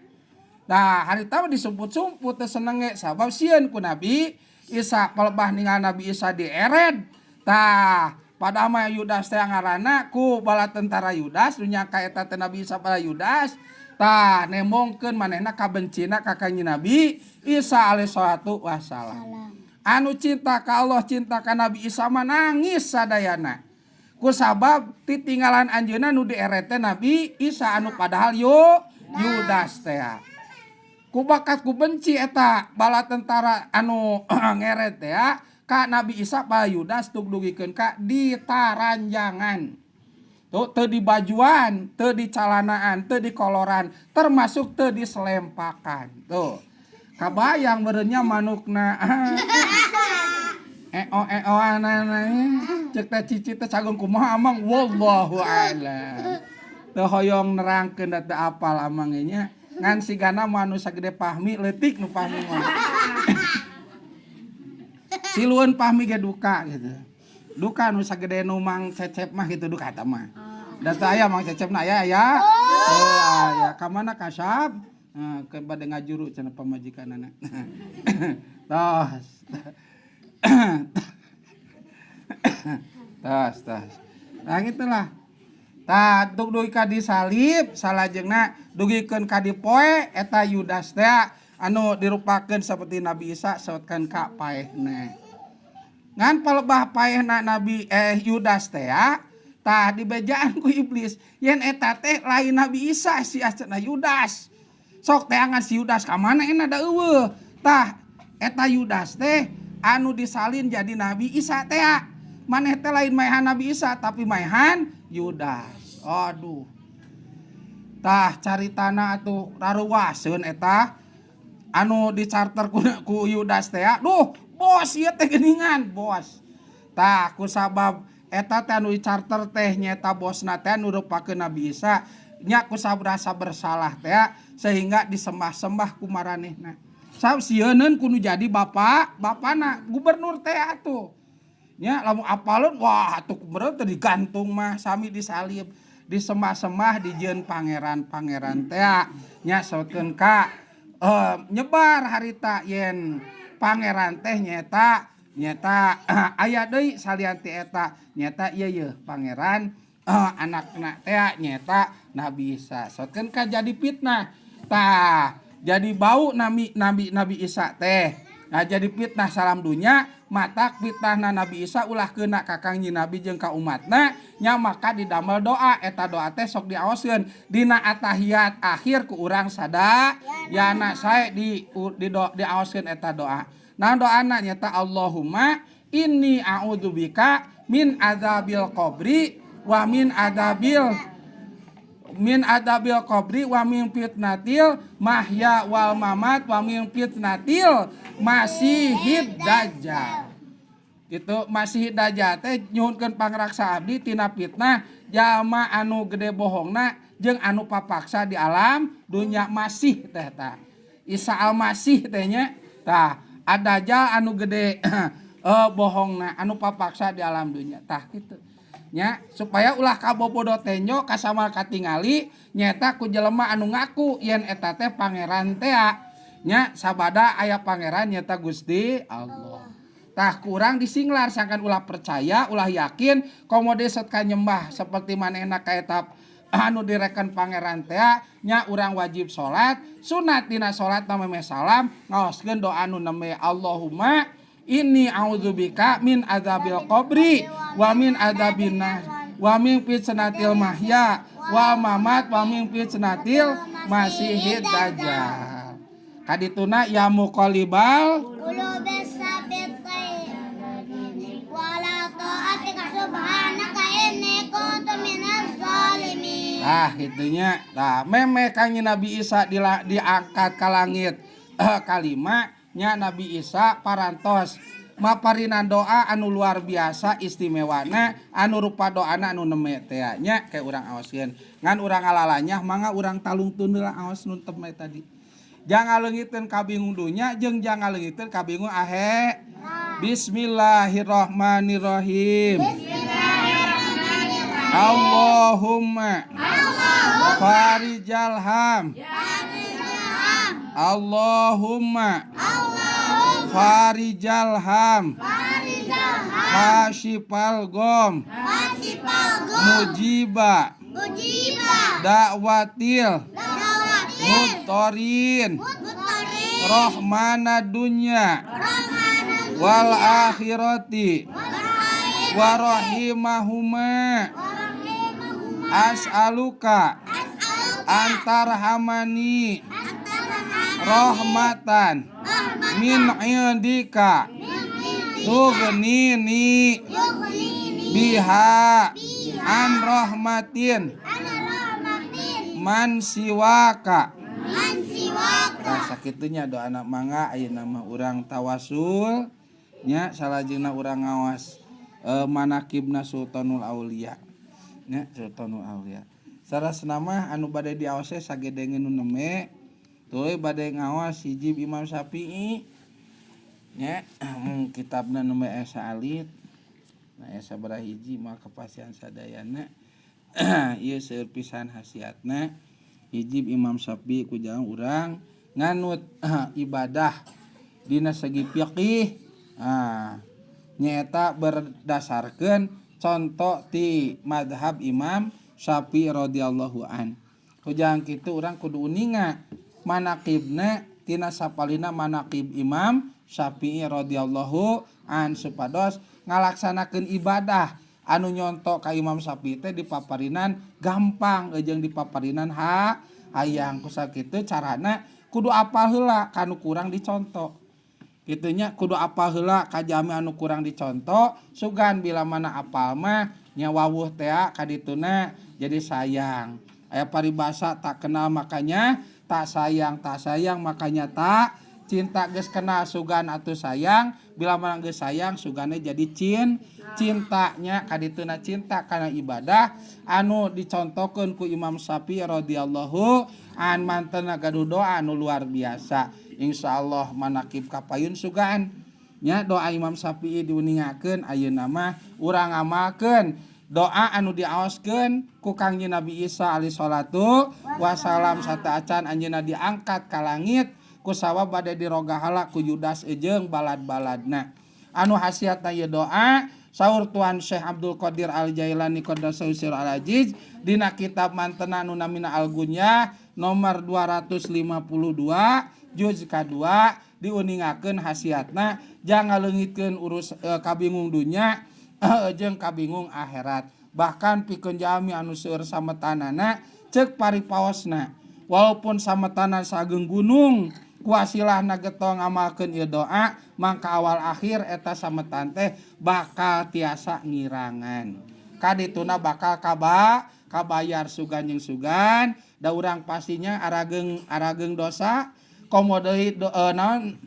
Tah harita mah disumput-sumput teu senenge sabab sieun ku Nabi Isa palebah ningal Nabi Isa diered. Tah padahal mah Yudas teh ngaranna ku bala tentara Yudas nu nyangka eta teh Nabi Isa pada Yudas. Tah nemongkeun manehna kabencina ka Kangjeng Nabi Isa alaihi salatu wassalam. Anu cinta ka Allah cinta ka Nabi Isa mah nangis sadayana. Ku sabab titinggalan anjeunna nu diered teh Nabi Isa anu padahal Yudas teh. Ku bakat ku benci eta bala tentara anu ngeret teh ka Nabi Isa pa Yudas tuk dugikeun ka ditaranjangan. Tuh teu dibajuan, teu dicalanaan, teu dikoloran, termasuk teu diselempakan. Tuh. Kabayang berenya manukna. Eo eoanana cek teh cici teh cagung kumaha amang wallahu a'lam. Teu hoyong nerangkeun da teu apal amang nya. Ngan sigana mah anu sagede pahmi leutik nu pahmi mah. Tilueun pahmi ge duka gitu. Duka nu sagede nu Mang Cecep mah gitu duka eta mah. Da teu aya Mang Cecep na aya aya. Teu aya. Ka mana kasab? Ke bade ngajuru cenah pamajikanana. Tos. Tos, tos. Nah gitulah. Tah tuk dugi ka disalib salajengna dugikeun ka dipoe eta Yudas teh anu dirupakeun seperti Nabi Isa sautkeun ka paehna. Ngan palebah paehna Nabi Yudas teh tah dibejaan ku iblis yen eta teh lain Nabi Isa si cenah Yudas. Sok teangan si Yudas ka mana enak da eueuh. Tah eta Yudas teh anu disalin jadi Nabi Isa teh. Maneh teh lain maehan Nabi Isa tapi maehan Yudas. Aduh. Tah caritana atuh raruwaseun eta anu dicarter ku Yudas teh. Duh, bos ieu teh geuningan, bos. Tah ku sabab eta teh anu dicarter teh nyaeta bosna teh anu rupakeun Nabi Isa nya ku rasa bersalah teh sehingga disembah-sembah ku maranehna. Sabab sieuneun kudu jadi bapana gubernur teh atuh. Nya lamun apaleun wah atuh bener teh digantung mah sami disalib, disemah-semah dijieun pangeran-pangeran teh nya sautkeun ka nyebar harita yen pangeran teh nyaeta nyaeta aya deui salian ti eta nyaeta ieu yeuh pangeran anakna teh nyaeta Nabi Isa. Sautkeun ka jadi fitnah. Tah jadi bau Nabi Nabi Nabi Isa teh. Nah jadi fitnah salam dunya matak fitnahna Nabi Isa ulah kena ka Kangjeng Nabi jeung ka umatna nya maka didamel doa eta doa teh sok diaoskeun dina atahiyat akhir ku urang sadayana sae di di do, diaoskeun eta doa. Nah doana nyaeta Allahumma inni a'udzubika min adzabil qabri wa min adzabil qabri wa min fitnatil mahya wal mamat wa min fitnatil masihid dajjal. Gitu masihid dajjal teh nyuhunkeun pangraksa abdi tina fitnah jalma anu gede bohongna jeung anu papaksa di alam dunya masih teh tah. Isa al-Masih teh nya tah ad-dajjal anu gede bohongna anu papaksa di alam dunya tah kitu. Nya supaya ulah kabobodo tenjo kasama katingali nyeta ku jelema anu ngaku yen eta teh pangeran teh nya sabada aya pangeran nyeta Gusti Allah. Tah kurang disinglar sangkan ulah percaya ulah yakin komo desot ka nyembah seperti manehna ka eta anu direken pangeran teh nya urang wajib salat sunat dina salat nameme salam ngaoskeun doa anu neme Allahumma inni a'udzubika min adzabil qabri wa min adzabin nar wa min fitnatil mahya wal mamat wa min fitnatil masihid dajjal. Kadituna ya muqallibal qulubis sabit wala ta'atika subhanaka inni kuntu minaz zalimin. Ah itunya. Tah meme Kangjeng Nabi Isa diangkat ka langit kalima nya Nabi Isa parantos maparinan doa anu luar biasa istimewana anu rupa doana anu neme teh nya ke urang aoskeun ngan urang ngalalanyah mangga urang talungtun heula aos nu teme tadi. Jangan leungiteun kabingung dunya jeung jangan leungiteun kabingung ahe. Bismillahirrahmanirrahim. Bismillahirrahmanirrahim. Allahumma farijal ham. Allahumma farijal ham. Kasyifal gom. Mujiba dakwatil mutorin rohmana dunya wal akhirati wa rahimahuma as'aluka antarhamani rahmatan min indika tughnini biha an rahmatin man siwaka. Nah, sakitunya doa anak mangga ayeuna mah urang tawasul nya salajengna urang ngawas manakibna Sultanul Aulia nya Sultanul Aulia. Sarasna mah anu bade diaos teh sagedengeun nu neme tuluy bade ngawas hiji Imam Syafi'i nya kitabna nu esa alit. Nah esa sabaraha hiji mah kepastian sadayana ieu seueur pisan hasiatna. Hiji Imam Syafi'i ku jang urang nganut ibadah dina segi fiqih nyaeta berdasarkeun contoh ti madhab Imam Syafi'i radhiyallahu an. Ku jang kitu urang kudu uninga manaqibna tina sapalina manaqib Imam Syafi'i radhiyallahu an supados ngalaksanakeun ibadah anu nyontok ka Imam Syafi'i teh dipaparinan gampang jeung dipaparinan hayang ku sakitu carana kudu apal heula kanu kurang dicontoh. Kitunya kudu apal heula ka jami anu kurang dicontoh sugan bila mana apal mah nya wawuh teh kadituna jadi sayang. Aya paribasa tak kenal makanya tak sayang, tak sayang makanya tak cinta. Geus kenal sugan atuh sayang, bila mana geus sayang sugane jadi cintanya kadituna cinta kana ibadah anu dicontohkeun ku Imam Syafi'i radhiyallahu an mantena gaduh doa anu luar biasa. Insyaallah manakib kapayun sugan. Nya doa Imam Syafi'i diuningakeun ayeuna mah urang ngamalkeun doa anu diaoskeun ku Kangjeng Nabi Isa alaihi salatu wasalam sateuacan anjeunna diangkat ka langit ku sabab bade dirogahala ku Yudas jeung balad-baladna. Anu hasiatna ieu doa saur Tuan Syekh Abdul Qadir Al Jailani Qaddasallahu sirrahul aziz dina kitab mantena anu namina Al Gunyah nomor 252 juz ka-2 diuningakeun hasiatna jangan ngaleungitkeun urus kabingung dunya jeung kabingung akhirat. Bahkan pikeun jalmi anu seueur sametanana ceuk paripaosna walaupun sametana sageung gunung kuasilahna getong ngamalkeun ieu doa mangka awal akhir eta sametan teh bakal tiasa ngirangan. Kadituna bakal kabayar sugan jeung sugan da urang pastinya arageung dosa komo deui naon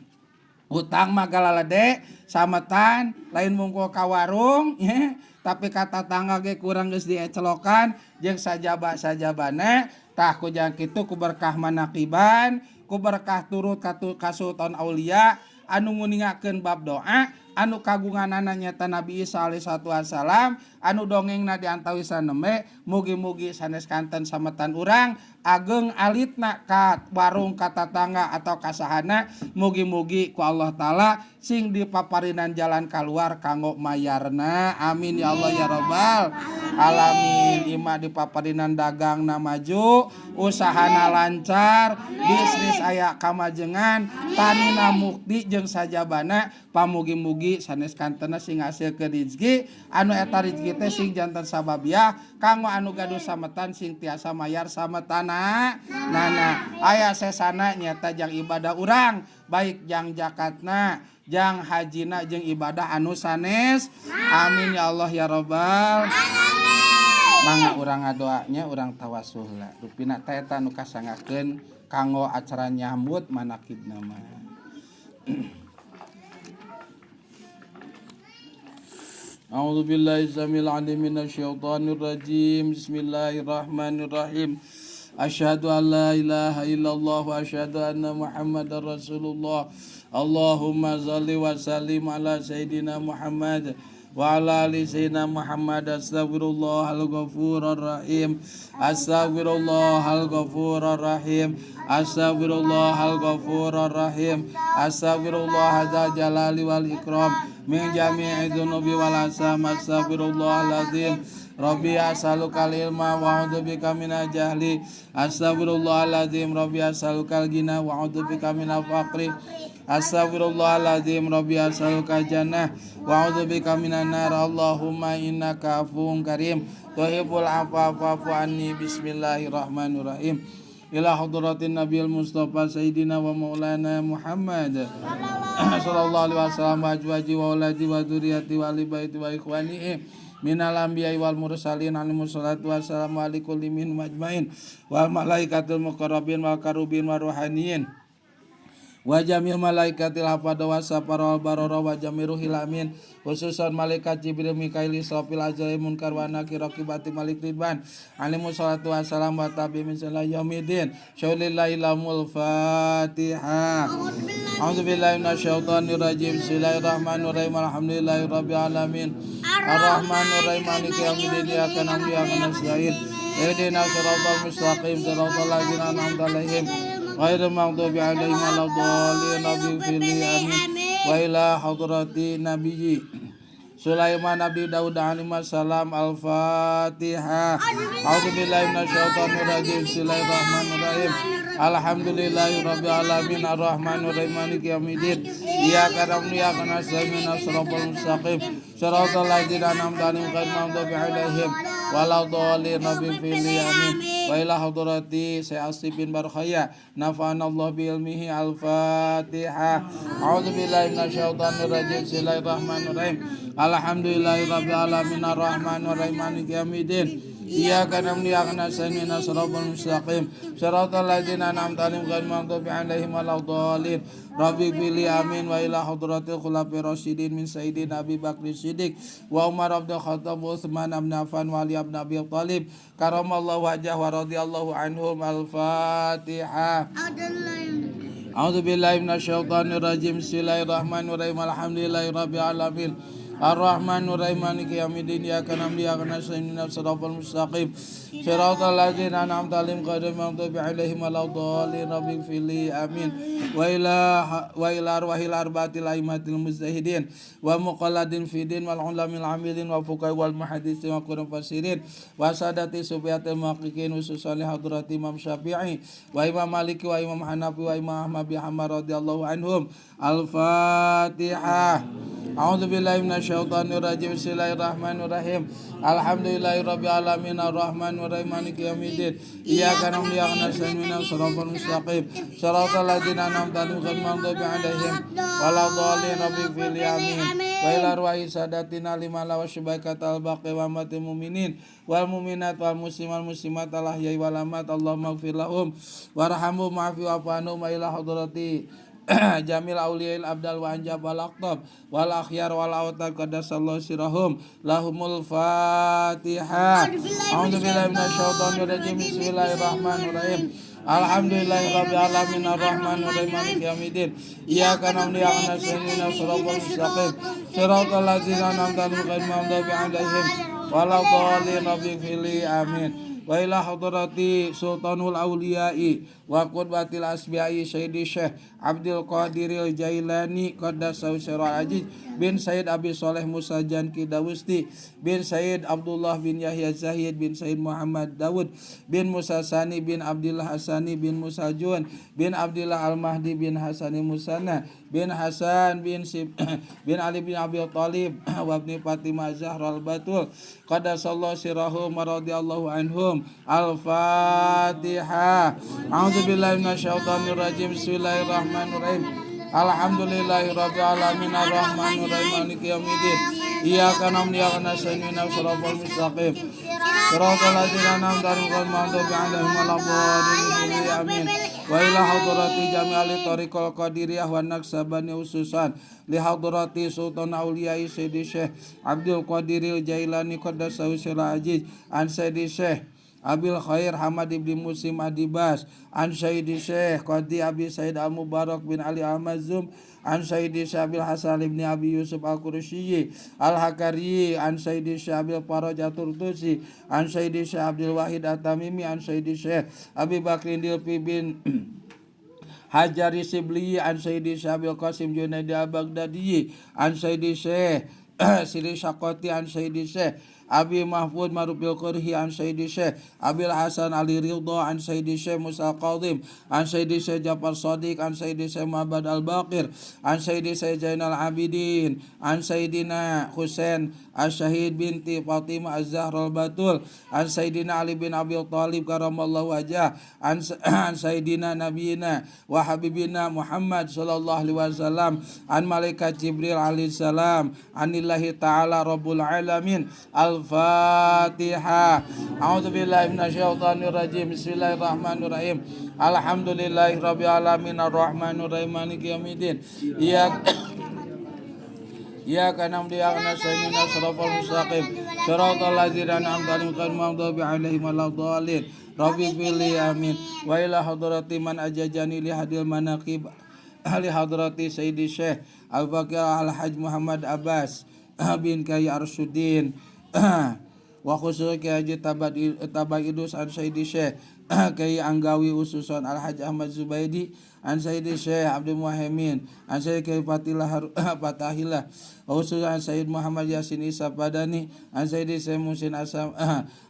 hutang mah galalede sametan lain mungkul ka warung nya tapi ka tatangga ge kurang geus diecelokan jeung sajaba-sajabana. Tah ku jang kitu ku berkah manaqiban ku berkah turut ka Sultan Aulia anu nguningakeun bab doa anu kagunganana nyata Nabi Isa alaihi salatu wasalam anu dongengna di antawisna nembe mugi-mugi sanes kanten sametan urang ageng alitna ka warung ka tatangga atau kasahana mugi-mugi ku Allah taala sing dipaparinan jalan kaluar kanggo mayarna. Amin ya Allah ya rabbal alamin. Ima dipaparinan dagangna maju, usahana lancar, bisnis aya kamajengan, tanina mukti jeung sajabana. Pamugi-mugi sanes kantena sing ngasilkeun rezeki anu eta rezeki teh sing janten sababiah kanggo anu gaduh sametan sing tiasa mayar sametana nana. Aya sesana nyata jang ibadah urang baik jang zakatna jang hajina jeung ibadah anu sanes. Amin ya Allah ya rabbal alamin. Mangga urang ngadoanya urang tawasul lah rupina teh eta nu kasangakeun kanggo acara nyambut manaqibna mah. A'udzu billahi samil alim minasyaitonir rajim. Bismillahirrahmanirrahim. Asyhadu an la ilaha illallah wa asyhadu anna Muhammadar Rasulullah. Allahumma shalli wa sallim ala sayidina Muhammad wa ala ali sayyidina Muhammad. Astaghfirullahal ghafurur rahim. Astaghfirullahal ghafurur rahim. Astaghfirullahal ghafurur rahim. Astaghfirullah dzal jalali wal ikram min jami'i dzunubi wal asam. Astaghfirullahal azim. Rabbi as'alukal ilma wa a'udzubika minal jahli. Astaghfirullahalazim. Rabbi as'alukal ghina wa a'udzubika minal faqri. Astaghfirullahalazim. Rabbi as'alukal jannah wa a'udzubika minan nar. Allahumma innaka afuwun karim tuhibbul afwa fa'fu anni. Bismillahirrahmanirrahim. Ila hadratin Nabiyil Mustafa Sayyidina wa Maulana Muhammad sallallahu alaihi wasallam wa azwaji wa auladi wa dzurriyyati wa ahli baiti wa ikhwanihi minal anbiya'i wal mursalin alaihimus salatu wassalamu ala kulli minhum ajmain wal malaikatul muqarrabin wal karubin war ruhaniyin wa jamil malaikatil hafadha wa safara wal barara wa jamil ruhil amin khususan malaikat Jibril Mikail Israfil Azrail Munkar wa Nakir Raqibati Malik Ridwan alaihimus salatu wassalam wa tabi min yaumidin syaulillahi lamul Fatihah. A'udzubillahi minasyaitonir rajim. Bismillahirrahmanirrahim. Alhamdulillahirabbil alamin. Arrahmanirrahim. Maliki yaumiddin. Iyyaka na'budu wa iyyaka nasta'in. Ihdinas siratal mustaqim. Siratal ladzina an'amta 'alaihim ghairil maghdubi 'alaihim waladdallin. Rabbi amin. Wa ila hadrati nabiyyi Sulaiman Nabi Daud alaihi salam. Al-Fatihah. A'udzubillahi minasyaitonir rajim. Bismillahirrahmanirrahim. Alhamdulillahirabbil alamin. Arrahmanirrahim. Maliki yaumiddin. Iyyaka na'budu wa iyyaka nasta'in. Ihdinas siratal mustaqim. Siratal ladzina an'amta 'alaihim ghairil maghdubi 'alaihim waladdallin. Rabbi amin. Wa ila hadrati Sayyid bin Barkhaya nafa'ana Allah bi ilmihi. Al-Fatihah. A'udzubillahi minasyaitonir rajim. Bismillahirrahmanirrahim. Alhamdulillahirabbil alamin. Arrahmanirrahim. Maliki yaumiddin. Iyyaka na'budu wa iyyaka nasta'in. Ihdinas siratal mustaqim. Siratal ladzina an'amta 'alaihim ghairil maghdubi 'alaihim waladdallin. Rabbi fili amin. Wa ila hadratil khulafa'ir rasyidin min sayyidina Abi Bakr Siddiq wa Umar bin Khattab wa Utsman bin Affan wa Ali bin Abi Thalib karamallahu wajhah wa radhiyallahu anhum. Al-Fatihah. A'udzu billahi minasyaitonir rajim. Bismillahirrahmanirrahim. Alhamdulillahirabbil alamin. Ar-Rahmanir Rahim. Maliki yaumiddin. Iyyaka na'budu wa iyyaka nasta'in. Ihdinas siratal mustaqim. Siratal ladzina an'amta 'alaihim ghairil maghdubi 'alaihim waladdallin. Rabbighfirli. Amin. Wa ila arwahil arba'atil a'immatil mujtahidin wa muqalladin fidin wal ulamil amilin wa fuqaha wal muhaddisin wa qurra fasirin wa sadati subiyatil muhaqqiqin khususan li hadrati Imam Syafi'i wa Imam Maliki wa Imam Hanafi wa Imam Ahmad bin Hanbal radhiyallahu anhum. Al-Fatihah. A'udzu billahi minasyaitonir rajim. Bismillahirrahmanirrahim. Alhamdulillahirabbil alamin arrahmanir rahim maliki yaumiddin. Iyyaka na'budu wa iyyaka nasta'in. Ihdinas siratal mustaqim. Siratal ladzina an'amta 'alaihim ghairil maghdubi 'alaihim waladdallin. Rabbighfirli. Amin. Wa ila arwahi sadatina limala wa syubakatal baqi wa matil mu'minin wal mu'minat wal muslimin wal muslimat al ahya'i wal amwat. Allahumma ighfir lahum warhamhum wa'fu anhum wa ila hadrati jamil awliyail abdal wa anjab wal aqtab wal akhyar wal awtad qaddasallahu sirahum lahumul fatihah. A'udzu billahi minasyaitonir rajim. Bismillahirrahmanirrahim. Alhamdulillahirabbil alamin arrahmanir rahim maliki yaumiddin. Iyyaka na'budu wa iyyaka nasta'in. Ihdinas siratal mustaqim. Siratal ladzina an'amta 'alaihim ghairil maghdubi 'alaihim waladdallin. Rabbighfirli. Amin. Wa ila hadrati sultanul awliya'i wa qudwatil asbiya'i Sayyidi Syekh Abdul Qadiril Jailani qaddasahu sirral aziz bin Sayyid Abi Soleh Musa Janki Dawusti bin Sayyid Abdullah bin Yahya Zahid bin Sayyid Muhammad Dawud bin Musa Sani bin Abdullah Hasani bin Musa Jun bin Abdullah Al-Mahdi bin Hasani Musana bin Hasan bin Sib bin Ali bin Abi Thalib wa ibni Fatimah Zahra Al-Batul qaddasallahu sirrahu wa radhiyallahu anhum. Al-Fatihah. A'udzu billahi minasyaitonir rajim. Bismillahirrahmanirrahim. Alhamdulillahirabbil alamin arrahmanir rahim maliki yaumiddin. Iyyaka na'budu wa iyyaka nasta'in. Ihdinas siratal mustaqim. Siratal ladzina an'amta 'alaihim ghairil maghdubi 'alaihim waladdallin. Amin. Wa ila hadrati jami'al tariqal qadiriyah wa naqsabani khususan li hadrati sultan awliya'i Sayyidi Syekh Abdul Qadiril Jailani qaddasahu sirral aziz an Sayyidi Syekh Abil Khair Hamad ibn Muslim Adibas an Sayyidi Syekh Qadi Abi Said Al-Mubarak bin Ali Al-Mazum an Sayyidi Syekh Abil Hasan ibn Abi Yusuf Al-Qurasyi Al-Hakari an Sayyidi Syekh Abil Faraj At-Turtusi an Sayyidi Syekh Abdul Wahid At-Tamimi an Sayyidi Syekh Abi Bakrin Dilfi bin Hajari Sibli an Sayyidi Syekh Abil Qasim Junaidi Al-Baghdadi an Sayyidi Syekh Siri Syaqati an Sayyidi Syekh Abi Mahfud Marufil Qurhi an Sayyidi Syekh Abil Hasan Ali Ridha an Sayyidi Syekh Musa Qadim an Sayyidi Syekh Jafar Sadiq an Sayyidi Syekh Muhammad Al-Baqir an Sayyidi Syekh Zainal Abidin an Sayyidina Husain Asy-Syahid binti Fatimah Az-Zahra Al-Batul an Sayyidina Ali bin Abi Thalib karamallahu wajah an Sayyidina Nabiyina wa Habibina Muhammad sallallahu alaihi wasallam an Malaikat Jibril alaihi salam anillahi ta'ala rabbul alamin. Al-Fatihah. A'udzu billahi minasyaitonir rajim. Bismillahirrahmanirrahim. Alhamdulillahirabbil alamin arrahmanir rahim maliki yaumiddin. Iyyaka na'budu wa iyyaka nasta'in. Ihdinas siratal mustaqim. Siratal ladzina an'amta 'alaihim ghairil maghdubi 'alaihim waladdallin. Rabbighfirli. Amin. Wa ila hadrati man ajajani li hadil manaqib li hadrati Sayyidi Syekh Al-Faqih Al-Hajj Muhammad Abbas bin Kai Arsyudin wa khusus Kiai Haji Tabaidus an Sayyidi Syekh Kiai Anggawi ususan Al-Hajj Ahmad Zubaidi an Sayyidi Syekh Abdul Muhaimin an Sayyidi Kiai Fatilah Fatahillah khususan Sayyid Muhammad Yasin Isa Padani an Sayyidi Syekh Muhsin Asam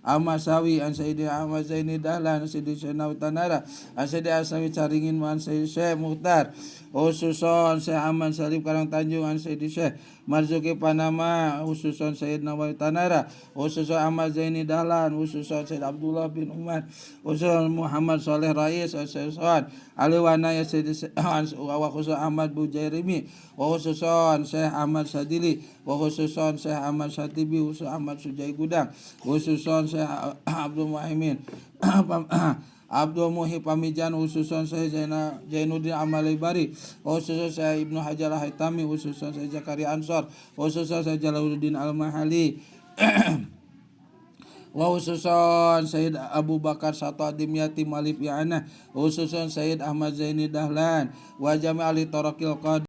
Amasawi an Sayyidi Ahmad Zaini Dahlan an Sayyidi Syekh Nautanara an Sayyidi Asawi Caringin an Sayyidi Syekh Mukhtar khususan Syekh Aman Salim Karang Tanjung an Sayyidi Syekh Marzuki Panama khususan Sayyid Nawawi Tanara khususan Ahmad Zaini Dahlan khususan Sayyid Abdullah bin Umar khususan Muhammad Saleh Rais khususan Ali Wanaya Sayyidi wa khususan Ahmad Bujairimi wa khususan Syekh Ahmad Sadili wa khususan Syekh Ahmad Satibi khususan Ahmad Sujai Gudang khususan Syekh Abdul Muhaimin Abdul Muhib Pamijan khususan Syekh Zainuddin Amalibari khususan Syekh Ibnu Hajar Al-Haytami khususan Syekh Zakaria Ansor khususan Syekh Jalaluddin Al-Mahali Wa khususon Sayyid Abu Bakar Sato Dimyati Malif Ya'ana, khususon Sayyid Ahmad Zaini Dahlan, wa jami ahli torokil.